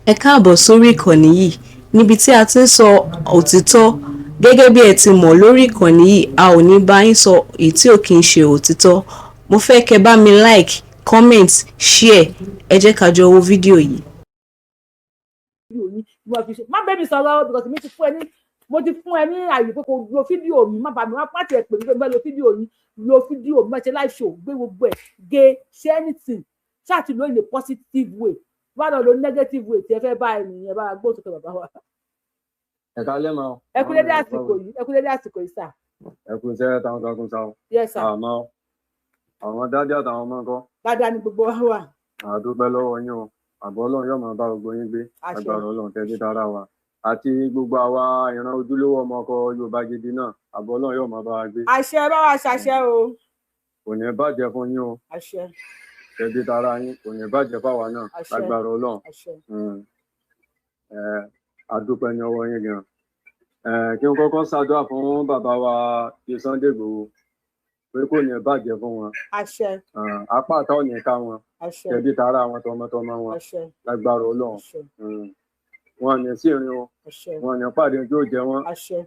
Ẹ káàbọ̀ sórí ìkànnì yìí níbi tí a ti ń sọ òtítọ́. Gẹ́gẹ́ bí ẹ ti mọ̀, lórí ìkànnì yìí, a ò ní bá yín sọ èyí tí ò kí ń ṣe òtítọ́. Mo fẹ́ kẹ́ bá mi like, comment, share. Ẹ jẹ́ ká jọ wo fídíò yìí. Fídíò yín bí wọ́n fi ṣe, má bẹ́ẹ̀ mi sọ̀rọ̀, because mi ti fún ẹ ní, mo ti fún ẹ ní àyè pé kò lo fídíò mi. Má bà mí, má tiẹ̀ pè mí pé mo fẹ́ lo fídíò yín. Lo fídíò mi, má ṣe live show, gbé gbogbo ẹ̀ gé, ṣe anything, ṣáà ti lo in a positive way. Bá lọ lo negative way tí ẹ fẹ́ bá ẹnìyẹn bá gbó sókè, bàbá wa. Ẹ káalẹ́ ma. Ẹ kú dédé àsìkò yìí, ẹ kú dédé àsìkò yìí, sà. Ẹ kú iṣẹ́ takuntakun sa o. Yes sir. Àmọ́ àwọn daddy àtàwọn ọmọ ńkọ́? Dáadáa ni gbogbo wa wà. A dúpẹ́ lọ́wọ́ yín o. Àbọ̀ Ọlọ́run yóò máa bá gbogbo yín gbé. Àṣẹ. Agbára Ọlọ́run, tẹ́tí tara wa àti gbogbo àwa ìran ojúlówó ọmọ ọkọ Yorùbá gidi náà, àbọ̀ Ọlọ́run yóò máa bá wa gbé. Àṣẹ, bá wa ṣàṣẹ o. Kò ní bàjẹ́ fún yín o. Àṣẹ. Tẹ́tí tara yín, kò ní bàjẹ́ fáwa náà. Àṣẹ. Lágbára Ọlọ́run. Àṣẹ. A dúpẹ́ ní ọwọ́ yín gan. Kí n kọ́kọ́ ṣàdúrà fún bàbá wa ti Sunday Igboho pé kò ní bàjẹ́ fún wọn. Àṣẹ. Apá àtà ò ní ká wọn. Àṣẹ. Tẹbí tará wọn, tọmọtọmọ wọn. Àṣẹ. Lágbára Ọlọ́run. Àṣẹ. Wọn ní sí ìrìn o. Àṣẹ. Wọn ní pàdé tí ó jẹ wọn. Àṣẹ.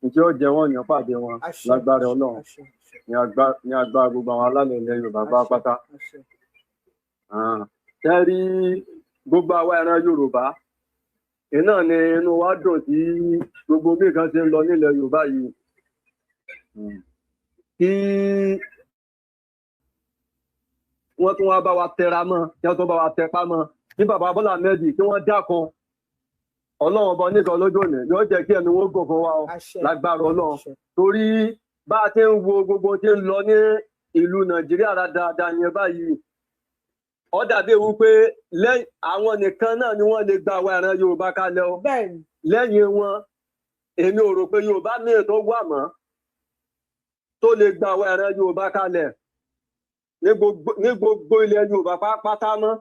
Ní tí ó jẹ wọn ní pàdé wọn. Àṣẹ. Lágbára Ọlọ́run. Àṣẹ. Ní agbára gbogbo àwọn alálẹ̀ ilẹ̀ Yorùbá pátápátá. Àṣẹ. Ṣe rí gbogbo àwa ìran Yorùbá iná ni inú wa dùn tí gbogbo bí nǹkan ṣe ń lọ nílẹ̀ Yorùbá yìí. Kí wọ́n tún wá bá wa tẹra mọ́, kí wọ́n tún bá wa tẹpá mọ́ ní bàbá Bọ́lá Ahmed, kí wọ́n dákun. Ọlọ́run ọba nìkan lójú òní yóò jẹ́ kí ẹnu wọn gùn fún wa o. Àṣẹ. Lágbára Ọlọ́run. Àṣẹ. Torí bá a ti ń wo gbogbo tí ń lọ ní ìlú Nàìjíríà dáadáa yẹn báyìí, ó dàbí ewu pé lẹ́yìn àwọn nìkan náà ni wọ́n lè gba àwa ìran Yorùbá kalẹ̀ o. Lẹ́yìn wọn, èmi ò rò pé Yorùbá míì tó wà mọ́ tó lè gba àwa ìran Yorùbá kalẹ̀ ní gbogbo ilẹ̀ Yorùbá pátápátá mọ́.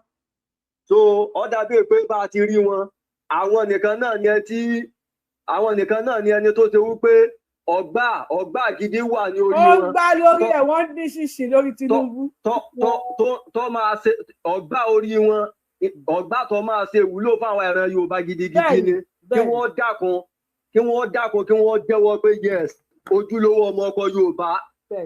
So ó dàbí pé bá a ti rí wọn, àwọn nìkan náà ni ẹ tí àwọn nìkan náà ni ẹni tó ṣe wípé ọgbà gidi wà ní orí Ó wọn. gbá lórí ẹ̀, wọ́n ní ṣìṣì lórí Tinubu. Tó máa ṣe ọgbà orí wọn, ọgbà tó máa ṣe wúlò fáwọn ìran Yorùbá gidigidi ni kí wọ́n dákun, kí wọ́n dákun, kí wọ́n jẹ́wọ́ pé yes, ojúlówó ọmọ ọkọ Yorùbá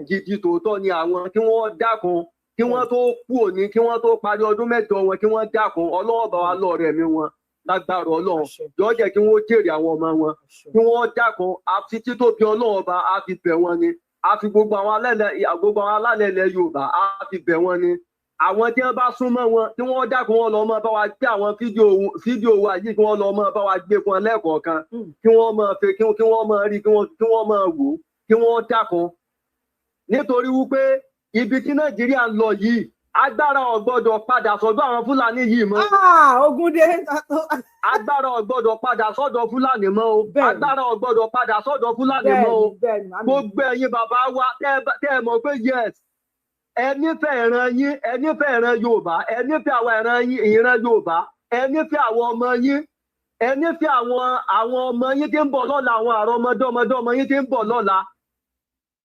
gidi tòótọ́ ni àwọn. Kí wọ́n dákun, kí wọ́n tó kú òní, kí wọ́n tó parí ọdún 8 wọn, kí wọ́n dákun. Ọlọ́wọ́ bá wa lọ́ọ̀rẹ́ mi wọn lágbára Ọlọ́run. Yóò jẹ́ kí wọ́n jèrè àwọn ọmọ wọn. Kí wọ́n dákun, àfi títóbi Ọlọ́run ọba á fi bẹ̀ wọ́n ni, a fi gbogbo àwọn alálẹ̀ ilẹ̀ Yorùbá á fi bẹ̀ wọ́n ni. Àwọn tí wọ́n bá súnmọ́ wọn, tí wọ́n dákun, wọn lọ mọ́ bá wa gbé àwọn fídíò wa yìí, kí wọ́n lọ mọ́ bá wa gbé fún wọn lẹ́ẹ̀kọ̀ọ̀kan, kí wọ́n máa fi kí wọ́n máa rí, kí wọ́n máa wò ó, kí wọ́n dákun, nítorí wípé ibi tí Nàìjíríà ń lọ yìí, agbára ò gbọ́dọ̀ padà sọ́dọ̀ àwọn Fúlàní yìí mọ́. Ah, ogun dé. Agbára ò gbọ́dọ̀ padà sọ́dọ̀ Fúlàní mọ́ o. Agbára ò gbọ́dọ̀ padà sọ́dọ̀ Fúlàní mọ́ o. Bẹ́ẹ̀ni, màmí. Gbogbo ẹ̀yin bàbá wa tẹ́ ẹ mọ̀ pé yes, ẹ nífẹ̀ẹ́ ìran yín, ẹ nífẹ̀ẹ́ ìran Yorùbá, ẹ nífẹ̀ẹ́ àwọn ìran yín, ìran Yorùbá, ẹ nífẹ̀ẹ́ àwọn ọmọ yín, ẹ nífẹ̀ẹ́ àwọn ọmọ yín tí ń bọ̀ lọ́la, àwọn àrọmọdọ́mọdọ́mọ ọmọ yín tí ń bọ̀ lọ́la,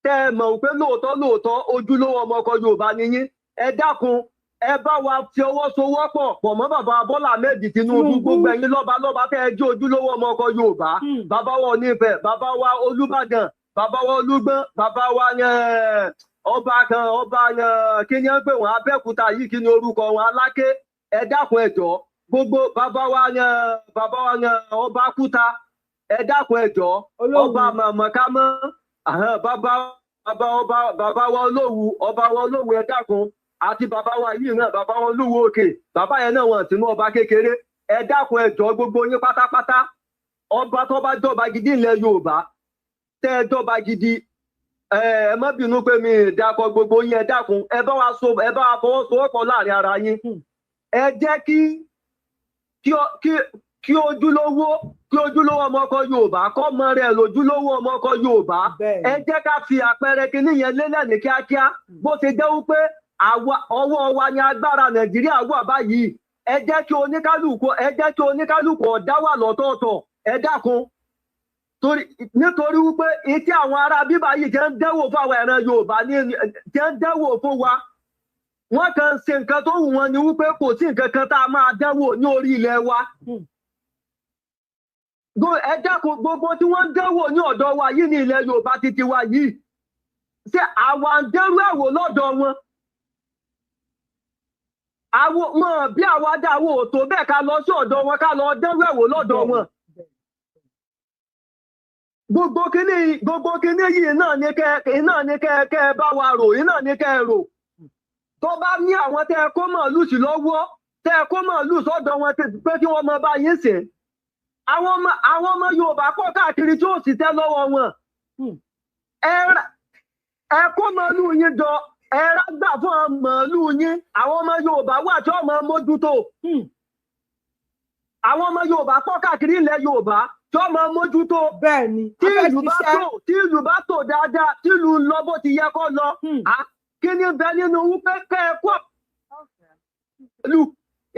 tẹ́ ẹ mọ̀ pé lóòótọ́ lóòótọ́ ojúlówó ọmọ ọkọ Yorùbá ni yín, ẹ dákun, ẹ bá wa fi ọwọ́ sowọ́pọ̀ pọ̀ mọ́ bàbá Bọ́lá Ahmed Tinubu. Tinubu. Gbogbo ẹ̀yin lọ́ba lọ́ba tẹ́ ẹ jẹ́ ojúlówó ọmọ ọkọ Yorùbá, bàbá wa Onífẹ̀, bàbá wa Olúbàdàn, bàbá wa Olúgbọ́n, bàbá wa ọba kan, ọba kí ni wọ́n pè wọ́n, Abẹ́òkúta yìí, kí ni orúkọ wọn, Aláké, ẹ dákun, ẹ jọ̀ọ́. Gbogbo bàbá wa ọba Kúta, ẹ dákun, ẹ jọ̀ọ́. Olówu. Ọba Mọ̀mọ́kámọ́, bàbá ọba, bàbá wa Olówu, ọba wa Olówu, ẹ dákun. Àti bàbá wa yìí náà, bàbá wa Olúwo òkè, bàbá yẹn náà wọn sínú ọba kékeré. Ẹ dákun, ẹ jọ̀ọ́, gbogbo yín pátápátá, ọba tó bá jọba gidi ilẹ̀ Yorùbá, tẹ́ ẹ jọba gidi, ẹ má bínú pé mi ì dákọ gbogbo yín. Ẹ dákun, ẹ bá wa fọwọ́sowọ́pọ̀ láàrin ara yín. Ẹ jẹ́ kí ojúlówó ọmọ ọkọ Yorùbá kọ́ mọ rẹ̀ lójúlówó ọmọ ọkọ Yorùbá. Ẹ jẹ́ ká fi àpẹẹrẹ kinní yẹn lélẹ̀ ní kíákíá. Bó ṣe jẹ́ wípé ọwọ́ wa ni agbára Nàìjíríà wà báyìí, ẹ jẹ́ kí oníkálukú ọ̀dá wà lọ́tọ̀ọ̀tọ̀. Ẹ dákun, nítorí wípé etí àwọn ará bíbá yìí jẹ́ ń dẹ́wò fún àwọn ẹran Yorùbá ní jẹ́ ń dẹ́wò fún wa. Wọ́n kàn ń ṣe nǹkan tó wù wọ́n ni wípé kò sí nǹkan kan tá a máa dánwò ní orí ilẹ̀ wa. Ẹ dákun, gbogbo tí wọ́n ń dánwò ní ọ̀dọ̀ wa yìí ní ilẹ̀ Yorùbá títí wa yìí, ṣé àwa ń dẹ́rù ẹ̀wò lọ́dọ̀ wọn? Àwọn wọn bí àwa dá àwọn òtó bẹ́ẹ̀ ká lọ sí ọ̀dọ̀ wọn ká lọ dẹ́rù ẹ̀wò lọ́dọ̀ wọn. Gbogbo kíní yìí náà ní kẹ́ kẹ́ ẹ bá wa rò, yìí náà ní kẹ́ ẹ rò. Tó bá ní àwọn tẹ́ ẹ kó màálù sí lọ́wọ́, tẹ́ ẹ kó màálù sọ́dọ̀ wọn pé kí wọ́n mọ bá yín sìn. Àwọn ọmọ Yorùbá pọ̀ káàkiri tí ó sì tẹ́ lọ́wọ́ wọn. Ẹ kó màálù yín jọ, ẹ rágbà fún àwọn màálù yín. Àwọn ọmọ Yorùbá wà tí wọ́n máa mójútó. Àwọn ọmọ Yorùbá pọ̀ káàkiri ilẹ̀ Yorùbá tí wọ́n máa mójútó. Bẹ́ẹ̀ni, tí ìlú bá tò dáadáa, tí ìlú ń lọ bó ti yẹ kó lọ. Kí ni bẹ nínú wípé kẹ́ ẹ kó ìlú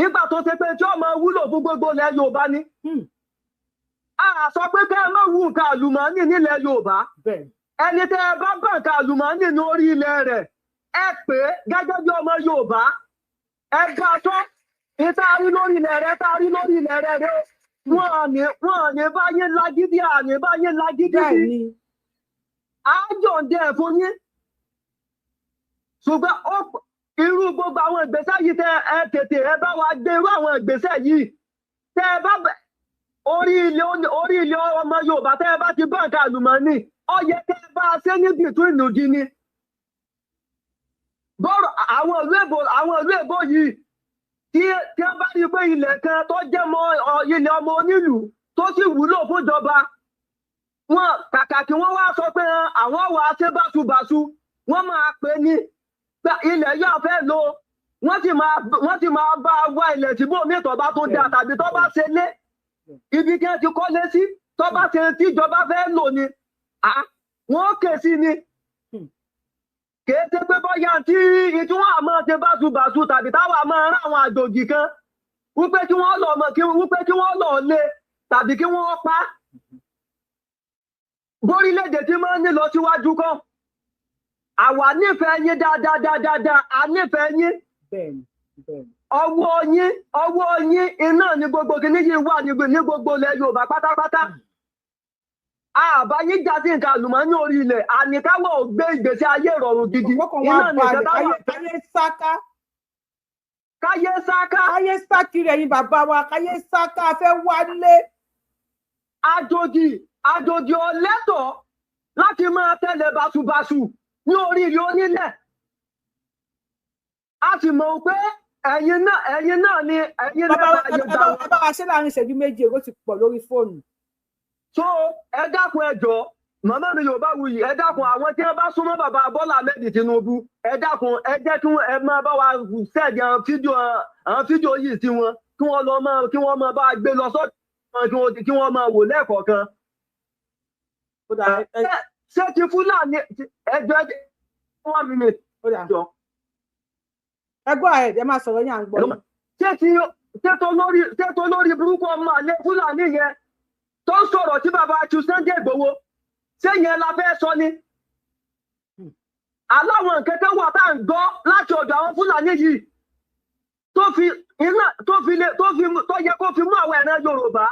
ìgbà tó ṣe pé tí ó máa wúlò fún gbogbo ilẹ̀ Yorùbá ni. A sọ pé kẹ́ ẹ má wú nǹkan àlùmọ́ọ́nì nílẹ̀ Yorùbá. Ẹni tẹ́ ẹ bá bá nǹkan àlùmọ́ọ́nì ní orí ilẹ̀ rẹ̀, ẹ pè é gẹ́gẹ́ bí ọmọ Yorùbá, ẹ bá a sọ ìta rí lórí ilẹ̀ rẹ̀, tá a rí lórí ilẹ̀ rẹ̀ rẹ̀, wọ́n ní bá yín lágídí, àní bá yín lágídí sí, á jọ̀ǹdẹ̀ ẹ̀ fún yín. Ṣùgbọ́n irú gbogbo àwọn ìgbésẹ̀ yìí tẹ ẹ tètè ẹ bá wa gbé irú àwọn ìgbésẹ̀ yìí, tẹ ẹ bá orí ilẹ̀ ọmọ Yorùbá tẹ ẹ bá ti bá nǹkan àlùmọ́ọ́nì, ó yẹ kẹ ẹ bá a ṣe níbi ìtú ìnùdí ni. Bọ́rọ̀ àwọn ìlú èbó yìí tí wọ́n bá rí i pé ilẹ̀ kan tó jẹ́ mọ́ ilẹ̀ ọmọ onílùú tó sì wúlò fúnjọba wọn, kàkà kí wọ́n wá sọ pé àwọn wàá ṣe báṣubàṣu, wọ́n máa pè ní ilẹ̀ yóò fẹ́ lo, wọ́n sì máa bá wá ilẹ̀ tí bómi tó bá tó dáa tàbí tó bá ṣe lé ibi tí wọ́n ti kọ́lé sí, tó bá ṣe tíjọba fẹ́ lò ní wọ́n ké sí ni. Kìí ṣe pé bóyá tí wọ́n á máa ṣe báṣubàṣu tàbí táwa máa rán àwọn àjòjì kan wípé kí wọ́n lọ wípé kí wọ́n lọ lé tàbí kí wọ́n pa. Bórílẹ̀-èdè tí máa ń ní lọ síwájú kan, àwa nífẹ̀ẹ́ yín dáadáa, a nífẹ̀ẹ́ yín. Ọwọ́ yín iná ní gbogbo kìíní yìí wà ní gbogbo ilẹ̀ Yorùbá pátápátá. Àbá yín já sí nǹkan àlùmọ́ọ́nì orí ilẹ̀, àníkáwọ̀ ò gbé ìgbésí ayé ìrọ̀rùn gidi. Iná nìkan táwọn káyé sáká. Káyé sákiri ẹ̀yin bàbá wa, káyé sáká fẹ́ wálé. Àjòjì ọ̀lẹ́tọ̀ọ́ láti máa tẹ̀lé báṣubàṣu ní orí ilẹ̀ onílẹ̀. A sì mọ̀ pé ẹ̀yin náà ni ẹ̀yin lẹ́bàá yóò gbà wọ́n. Bàbá wa ṣe láàrin ìṣẹ́jú méjì, èrò ti pọ̀ lórí fóònù. So ẹ dákun, ẹ jọ̀ọ́, màmá mi Yorùbá wuyì, ẹ dákun, àwọn tí wọ́n bá súnmọ́ bàbá Bọ́lá Ahmed Tinubu, ẹ dákun, ẹ jẹ́ kí ẹ máa bá wa sẹ́ẹ̀dì àwọn fídíò yìí sí wọn, kí wọ́n lọ máa kí wọ́n máa bá a gbé lọ sọ́dọ̀ kí wọ́n máa wò lẹ́ẹ̀kọ̀ọ̀kan. Ṣé ti Fúlàní ẹjọ́ 1 minute? Ẹ gbọ́ ẹ máa sọ̀rọ̀ yín, à ń gbọ́. Ṣé tó lórí burúkú ọmọ àlè Fúlàní yẹn tó ń sọ̀rọ̀ tí bàbá Sunday Igboho, ṣé yẹn la fẹ́ sọ ni? Aláwọn nǹkan kan wà tá à ń gbọ́ láti ọ̀dọ̀ àwọn Fúlàní yìí tó yẹ kó fi mú àwọn ẹ̀ràn Yorùbá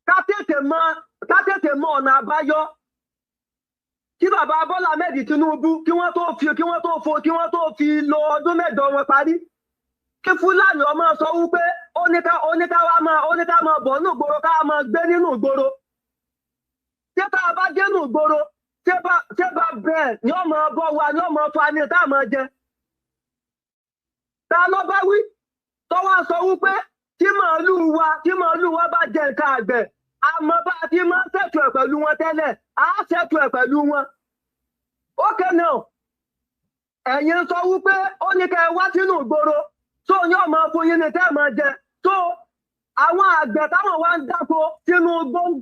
ká tètè mọ ọ̀nà àbáyọ. Kí bàbá Bọ́lá Ahmed Tinubu kí wọ́n tó fi lo ọdún mẹ́jọ wọn parí, kí Fúlàní ọmọ sọ wípé ó ní ká máa bọ̀ nínú ìgboro, ká máa gbé nínú ìgboro. Ṣé tá a bá dé nínú ìgboro, ṣé bá bẹ́ẹ̀ ni ó máa bọ́ wa, ni ó máa fa ni tá a máa jẹ? Ta ló bá wí tó wá sọ wípé tí màálù wa bá jẹ nǹkan àgbẹ̀, àmọ́ bá a ti máa ń ṣètò ẹ̀ pẹ̀lú wọn tẹ́lẹ̀, á ṣètò ẹ̀ pẹ̀lú wọn. Okay now, ẹ̀yin sọ wípé ó ní kẹ́ ẹ wá sínú ìgboro, tó ní ọmọ fún yín ni tẹ́ ẹ máa jẹ. Tó àwọn àgbẹ̀ táwọn wá ń dáko sínú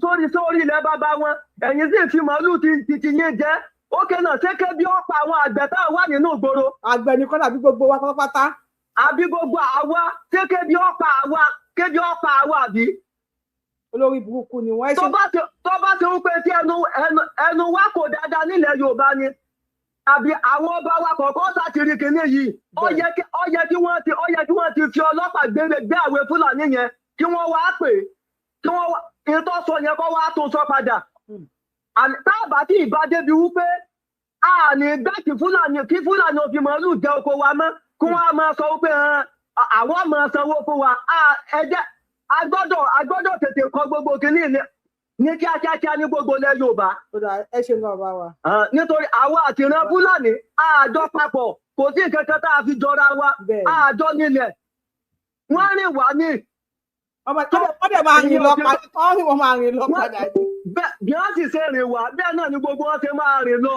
sórí sórí ilẹ̀ bàbá wọn, ẹ̀yin sì fi màálù ti yín jẹ. Okay now, ṣé ké bí ó pa àwọn àgbẹ̀ táwọn wà nínú ìgboro? Àgbẹ̀ nìkan àbí gbogbo wa pátápátá? Àbí gbogbo àwa, ṣé ké bí ó pa àwa, ké bí ó pa àwa àbí? Olórí burúkú ni wọ́n. Tó bá ṣe wípé tí ẹnu wa kò dáadáa nílẹ̀ Yorùbá ni, Àbí àwọn ọba wa kọ̀ọ̀kan sátìrì kìíní yìí, ó yẹ kí ó yẹ kí wọ́n ti fi ọlọ́pàá gbé àwẹ̀ Fúlàní yẹn, kí wọ́n wá pè, kí wọ́n wá ìtọ́ sọ yẹn, kó wá tún sọ padà. Táàbà tí ìbá débi wípé a ní gbà kí Fúlàní, kí Fúlàní ò fi màálù jẹ oko wa mọ́, kí wọ́n á máa sọ wípé àwọn máa sanwó fún wa. Ẹ jẹ́ a gbọ́dọ̀ tètè kọ gbogbo kìíní ní kíákíákíá ní gbogbo ilẹ̀ Yorùbá. Ó dà, ẹ ṣe nǹkan, bàbá wa. Nítorí àwa àti ìran Fúlàní àjọ papọ̀, kò sí nǹkan kan tá a fi jọra wa. Àjọ nílẹ̀ wọ́n rìn wá ní. Wọ́n dẹ̀ máa rìn lọ padà, wọ́n rìn, wọ́n máa rìn lọ padà ní. Bí wọ́n sì ṣe rìn wá, bẹ́ẹ̀ náà ni gbogbo wọn ṣe máa rìn lọ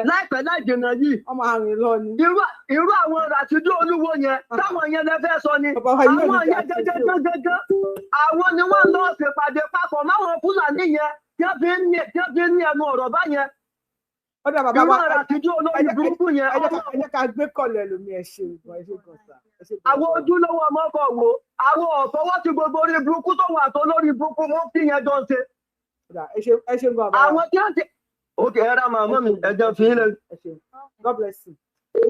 láìpẹ́ láì jìnnà yìí. Wọ́n máa rìn lọ ni. Irú àwọn Ràṣídì Olúwo yẹn, táwọn yẹn lè fẹ́ sọ ni, àwọn yẹn gẹ́gẹ́gẹ́gẹ́, àwọn ni wọ́n lọ ṣèpàdé papọ̀ máwọn Fúlàní yẹn tí wọ́n fi ń ní ẹnu ọ̀rọ̀ báyẹn. Ó dà, bàbá wa. Irú Ràṣídì olórí burúkú yẹn. Ẹ jẹ́ ká gbé kọ̀lẹ̀ lómi. Ẹ ṣe gan, ẹ ṣe gan sà. Àwọn ojúlówó ọmọ kọ̀ wo, àwọn ọ̀fọwọ́ ti gbogbo orí burúkú tó wà tó lórí burúkú mú kí yẹn jọ ń ṣe. Ẹ ṣe gan, bàbá wa. Àwọn tí wọ́n ti ok, ẹ ra màmá mi, ẹ jẹ́ fi yín lẹ. God bless you.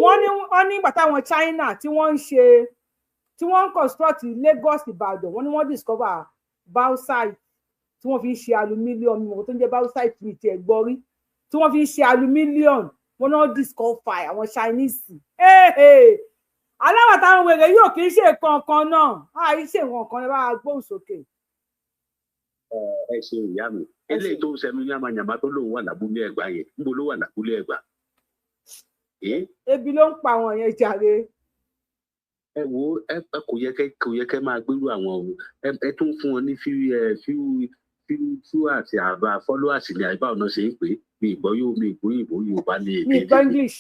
Wọ́n ní ìgbà táwọn China tí wọ́n ń ṣe, tí wọ́n ń construct Lagos Ìbàdàn, wọ́n ní wọ́n discover bauxite tí wọ́n fi ń ṣe aluminium. Ìmọ̀ tó ń jẹ́ bauxite ní tiẹ̀ gbọ́ rí, tí wọ́n fi ń ṣe aluminium. Wọ́n náà discover, àwọn Chinese. Aláwọ̀ táwọn wèrè yóò kì í ṣe kankan náà, àì ṣe nǹkan kan. Ẹ bá gbóhùn sókè. Ẹ ṣe, ìyá mi. Eléyìí tó ń sẹnu yàmàyàmá tó lóun wà lábúlé Ẹ̀gbá yẹn, níbo ló wà lábúlé Ẹ̀gbá? Ebi ló ń pa àwọn yẹn jàre. Ẹ wo, ẹ kò yẹ kẹ máa gbèrú àwọn, ẹ tún fún wọn ní few few few few àti àbá followers ní àbá ọ̀nà ṣe ń pè é. Mi ìgbọ́ yóò, mi ìgbọ́ òyìnbó, Yorùbá ní èdè. Mi ìgbọ́ English.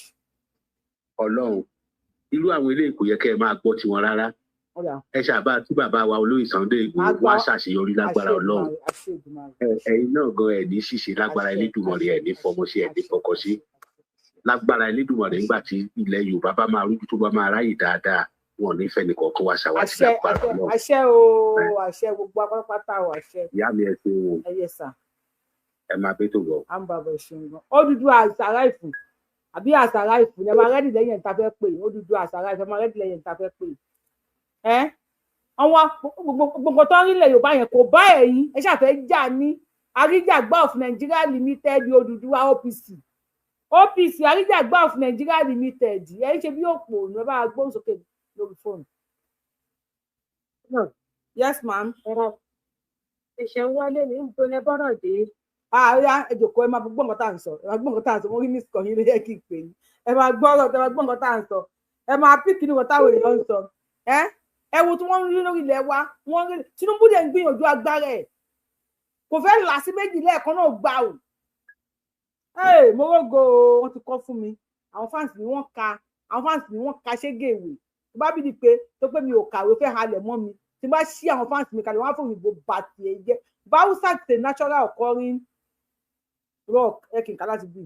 Ọlọ́run, irú àwọn eléyìí kò yẹ kẹ́ ẹ máa gbọ́ tiwọn rárá. Ẹ ṣàbá tí bàbá wa olóyè Sunday Igboho wá ṣàṣeyọrí lágbára Ọlọ́run. Ẹ̀yin náà gan ẹ ní ṣìṣe lágbára Elédùmarè, ẹ ní fọmọ sí, ẹ ní fọkọ sí lágbára Elédùmarè. Nígbà tí ilẹ̀ Yorùbá bá máa rújú, tó bá máa ráyè dáadáa, wọn ò ní fẹ́ nìkọ̀ọ̀kan wá ṣàwátì lágbára Ọlọ́run. Àṣẹ o, àṣẹ, gbogbo apátápátá o, àṣẹ. Ìyá mi, ẹ ṣe o. Ẹ yẹ sà. Ẹ máa bẹ tó bọ. À ń bàbọ̀ ṣeun gan. Odùduwà àṣàrà ìfún àbí àṣàrà ìfún, ẹ máa ready lẹ́yìn tá a fẹ́ pè. Odùduwà àṣàrà ìfún, ẹ máa ready lẹ́yìn tá a fẹ́ pè. Ẹ àwọn gbogbo tó ń rí ilẹ̀ Yorùbá yẹn kò bá ẹ̀yin, ẹ ṣàfẹ́ jà ní Àríjàgbá of Nigeria Limited, Odùduwà OPC, OPC Àríjàgbá of Nigeria Limited. Ẹ ń ṣe bí òpó ònú. Ẹ bá gbóhùn sókè lórí fóònù. Yes, ma'am. Ìṣẹ̀ ń wálé ní níbo lẹ bọ́rọ̀ dé. Ààrẹ, ẹ jòkó, ẹ máa gbọ́ nǹkan tá à ń sọ, ẹ máa gbọ́ nǹkan tá à ń sọ. Mo rí miss kan yín ló yẹ kí n pè yín. Ẹ máa gbọ́ ọ̀rọ̀, ẹ máa gbọ́ nǹkan tá à ń sọ, ẹ máa pick ní nǹkan táwọn èèyàn ń sọ. Ẹ wo tí wọ́n ń rí lórí ilẹ̀ wa, wọ́n rí Tinubu dẹ̀ ń gbìyànjú agbára ẹ̀, kò fẹ́ là sí méjì lẹ́ẹ̀kan náà gbà ò. Mo rógo, wọ́n ti kọ́ fún mi. Àwọn fans mi wọ́n ka, àwọn fans mi wọ́n ka ṣégè ìwé tó bá bí di pé tó pé mi ò kàwé fẹ́ halẹ̀ mọ́ mi. Tí bá ṣí àwọn fans mi kalẹ̀, wọ́n á fòyìnbó bá tiẹ̀ jẹ́. Bauxite is a natural occurring rock. Ẹ kì í ká láti bí.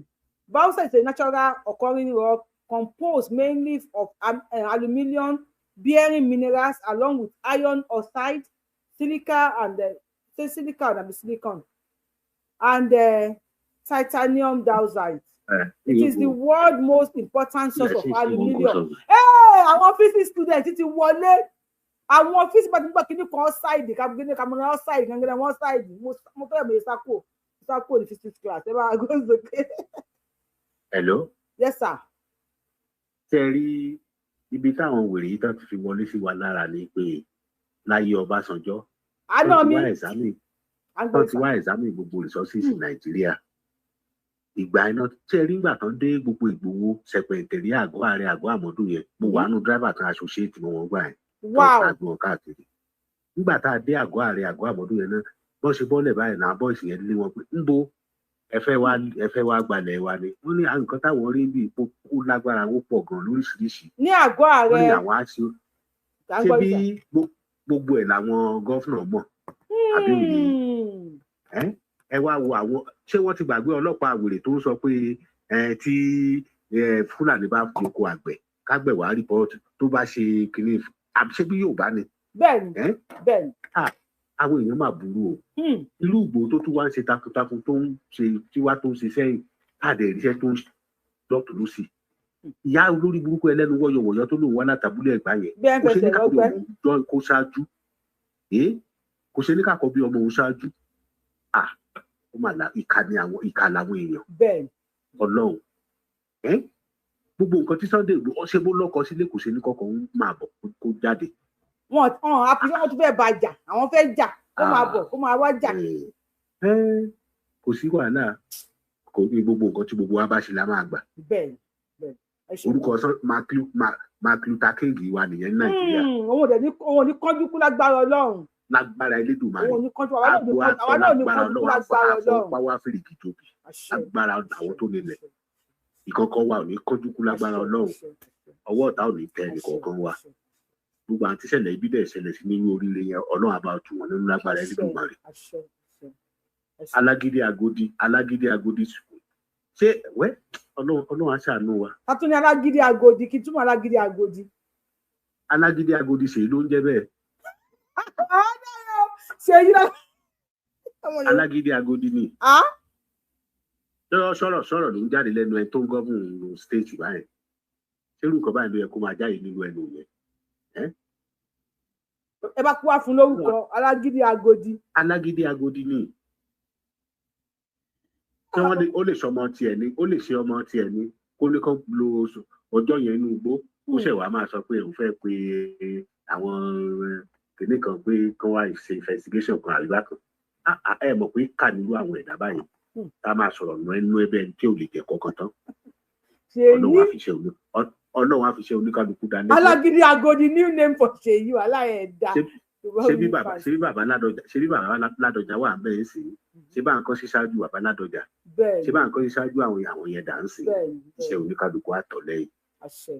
Bauxite is a natural occurring rock composed mainly of aluminium bearing minerals along with iron oxide, silica and say silica and silicon and titanium dioxide. It is the world most important source of aluminium. Hey, àwọn physics students ti wọlé. Àwọn physics bá ti gbọ́ kíní kan oxide kàmúgíní kàmúgíní oxide gangan wọn oxide. Mo fẹ́ mi sáko ní physics class. Ẹ bá gbọ́ sókè. Hello. Yes, sir. Ṣé ẹ rí ibi táwọn wèrè yìí tán ti fi wọlé sí wa lára ni pé láyé Ọbásanjọ́ àná mi tó ti wá examine gbogbo resources Nàìjíríà ìgbà iná. Ṣé ẹ rí ìgbà tán dé gbogbo Ìgbòho, Sẹpẹǹtẹ̀rí, àgọ́ ààrẹ, àgọ́ àmọ́dún yẹn, mo wà nù driver kan associate mọ́ wọn gbà yẹn tó ń gbọ́n káàkiri. Nígbà tá a dé àgọ́ ààrẹ, àgọ́ àmọ́dún yẹn náà, bọ́n ṣe bọ́lẹ̀ báyìí náà, boys yẹn lé wọn pé ńbo ẹ fẹ́ wá gbalẹ̀ wa ni. Wọ́n ní nǹkan táwọn rí bí ipò kó lágbára, ó pọ̀ gan lóríṣiríṣi. Ní àgọ́ ààrẹ. Wọ́n ní àwọn á ṣe ṣé bí gbogbo ẹ̀ làwọn governor mọ̀ àbí òye ẹ wá wo àwọn. Ṣé wọ́n ti gbàgbé ọlọ́pàá àwèrè tó ń sọ pé tí Fúlàní bá fi oko àgbẹ̀ kágbẹ̀ wá report, tó bá ṣe kínní, ṣé bí Yorùbá ni? Bẹ́ẹ̀ni, bẹ́ẹ̀ni. Àwọn èèyàn máa burú o. Irú Ìgbòho tó tún wá ń ṣe takuntakun, tó ń ṣe tiwa, tó ń ṣe sẹ́yìn káàdì ìríṣẹ́ tó ń Lọ́tùn lósì, ìyá olórí burúkú ẹlẹ́nu wọ́yọ̀wọ̀yọ̀ tó lòun wá látàbúlẹ̀ Ẹ̀gbá yẹn, Bí ẹ ń kò ṣe fẹsẹ̀ ní kàkọ́ bí rọgbẹ́. ọmọ òun jọ kó ṣáájú, kò ṣe ní kàkọ́ bí ọmọ òun ṣáájú. Ah, ó mà la ìkà ni, àwọn ìkà làwọn èèyàn. Ọlọ́run, gbogbo nǹkan tí Sunday Igboho ṣe, bó lọ́kọ sílé, kò ṣe ní kọ́kọ́ ń máa bọ̀ kó jáde. Wọn wọn àfi wọn tún fẹ́ bá jà, àwọn fẹ́ jà, kó máa bọ̀, kó máa wá jà. Kò sí wàhálà, kò ní gbogbo nǹkan tí gbogbo wa bá ṣe la máa gbà. bẹ́ẹ̀ bẹ́ẹ̀ ẹ ṣe. Orúkọ Mark Luther King wa nìyẹn ní Nàìjíríà. Òun ò dẹ̀ ní, òun ò ní kánjú kú lágbára Ọlọ́run. Lágbára Elédùmarè. Òun ò ní kánjú, àwa náà ò ní Àgbo kánjú, àwa náà ò ní lágbára kánjú kú Ọlọ́run lágbára Ọlọ́run. àfọwọ́páwá fèrèkì tóbi. Àṣẹ. Lágbára àwọn tó nílẹ̀, ìkọ̀kọ̀ wa ò ní kánjú kú lágbára Àṣẹ, Ọlọ́run. Àṣẹ, àṣẹ. Ọwọ́ ọ̀tá ò ní tẹ Àṣẹ, ẹnìkọ̀ọ̀kan wa. Àṣẹ. Gbogbo àwọn tíṣẹ̀lẹ̀ ibi dẹ̀ ṣẹlẹ̀ sí nínú oríire yẹn, Ọlọ́run á bá tù wọ́n nínú lágbára Àṣẹ. Elédùmarè. Àṣẹ, àṣẹ, àṣẹ. Alágídí agodi, alágídí agodi, ṣé wẹ́ Ọlọ́run, Ọlọ́run á ṣàánú wa. Ká tún ní alágídí agodi, kí túmọ̀ alágídí agodi? Alágídí agodi, ṣèyí ló ń jẹ́ bẹ́ẹ̀. Ṣe yí lọ ọmọ Yorùbá. Alágídí agodi ni. Ah. Sọ̀rọ̀ sọ̀rọ̀ sọ̀rọ̀ ló ń jáde lẹ́nu ẹ tó ń govern state báyìí. Ṣé irú nǹkan báyìí ló yẹ kó máa jáde nínú ẹnu yẹn? Ẹ bá kú wá fún lórúkọ alágídí agodi. Alágídí agodi ni. Ṣé wọ́n lè, ó lè ṣọmọ tiẹ̀ ni, ó lè ṣe ọmọ tiẹ̀ ni, kó ní kó lo ọjọ́ yẹn inú igbó, kó ṣẹ̀ wá máa sọ pé òun fẹ́ pe àwọn kìnnì kan pé kán wá ṣe investigation kan àríwá kan. Ah, ah, ẹ mọ̀ pé kà nírú àwọn ẹ̀dá báyìí, tá a máa sọ̀rọ̀ nù ẹnu ẹbẹ̀ tí ò lè jẹ́ kọ̀ọ̀kan tán. Ṣèyí. Ọlọ́run á fi ṣe oníkálukú dání. Alágídí agodi, new name for Ṣèyí, wàhálà ẹ̀ dá. Ṣé bí bàbá Ládọjà wà ń bẹ́ẹ̀ sí? Ṣé bá nǹkan ṣe ṣáájú bàbá Ládọjà? Ṣé bá nǹkan ṣe ṣáájú àwọn yẹn dà ń sìn? Ṣe oníkálukú àtọ̀lẹ́yìn. Àṣẹ.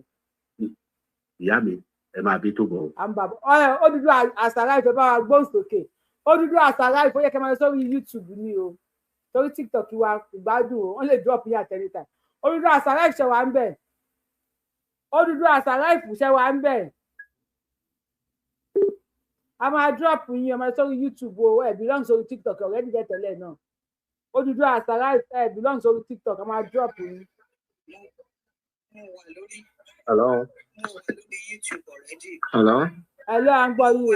Ìyá mi, ẹ máa bí tó bọ̀. À ń bàbọ̀ ẹ. Odùduwà Àṣàrà Ìfẹ́, bá wa gbóhùn sókè. Odùduwà Àṣàrà Ìfẹ́, ó yẹ kí ẹ máa lọ sórí YouTube ní o, torí TikTok wa kò gbádùn o, wọ́n lè drop yín at any time. Odùduwà Àṣàrà Ìfẹ́, ṣe wà ń bẹ̀? Odùduwà Àṣàrà Ìfẹ́, ṣe wà ń bẹ̀? A máa drop yín, ẹ máa lọ sórí YouTube o. Ẹ belong sórí TikTok already tẹ́lẹ̀ tẹ́lẹ̀ náà. Odùduwà Àṣàrà Ìfẹ́, ẹ belong sórí TikTok, a máa drop yín. Hello. Hello. Ẹ ló à ń gbọ́ yín o.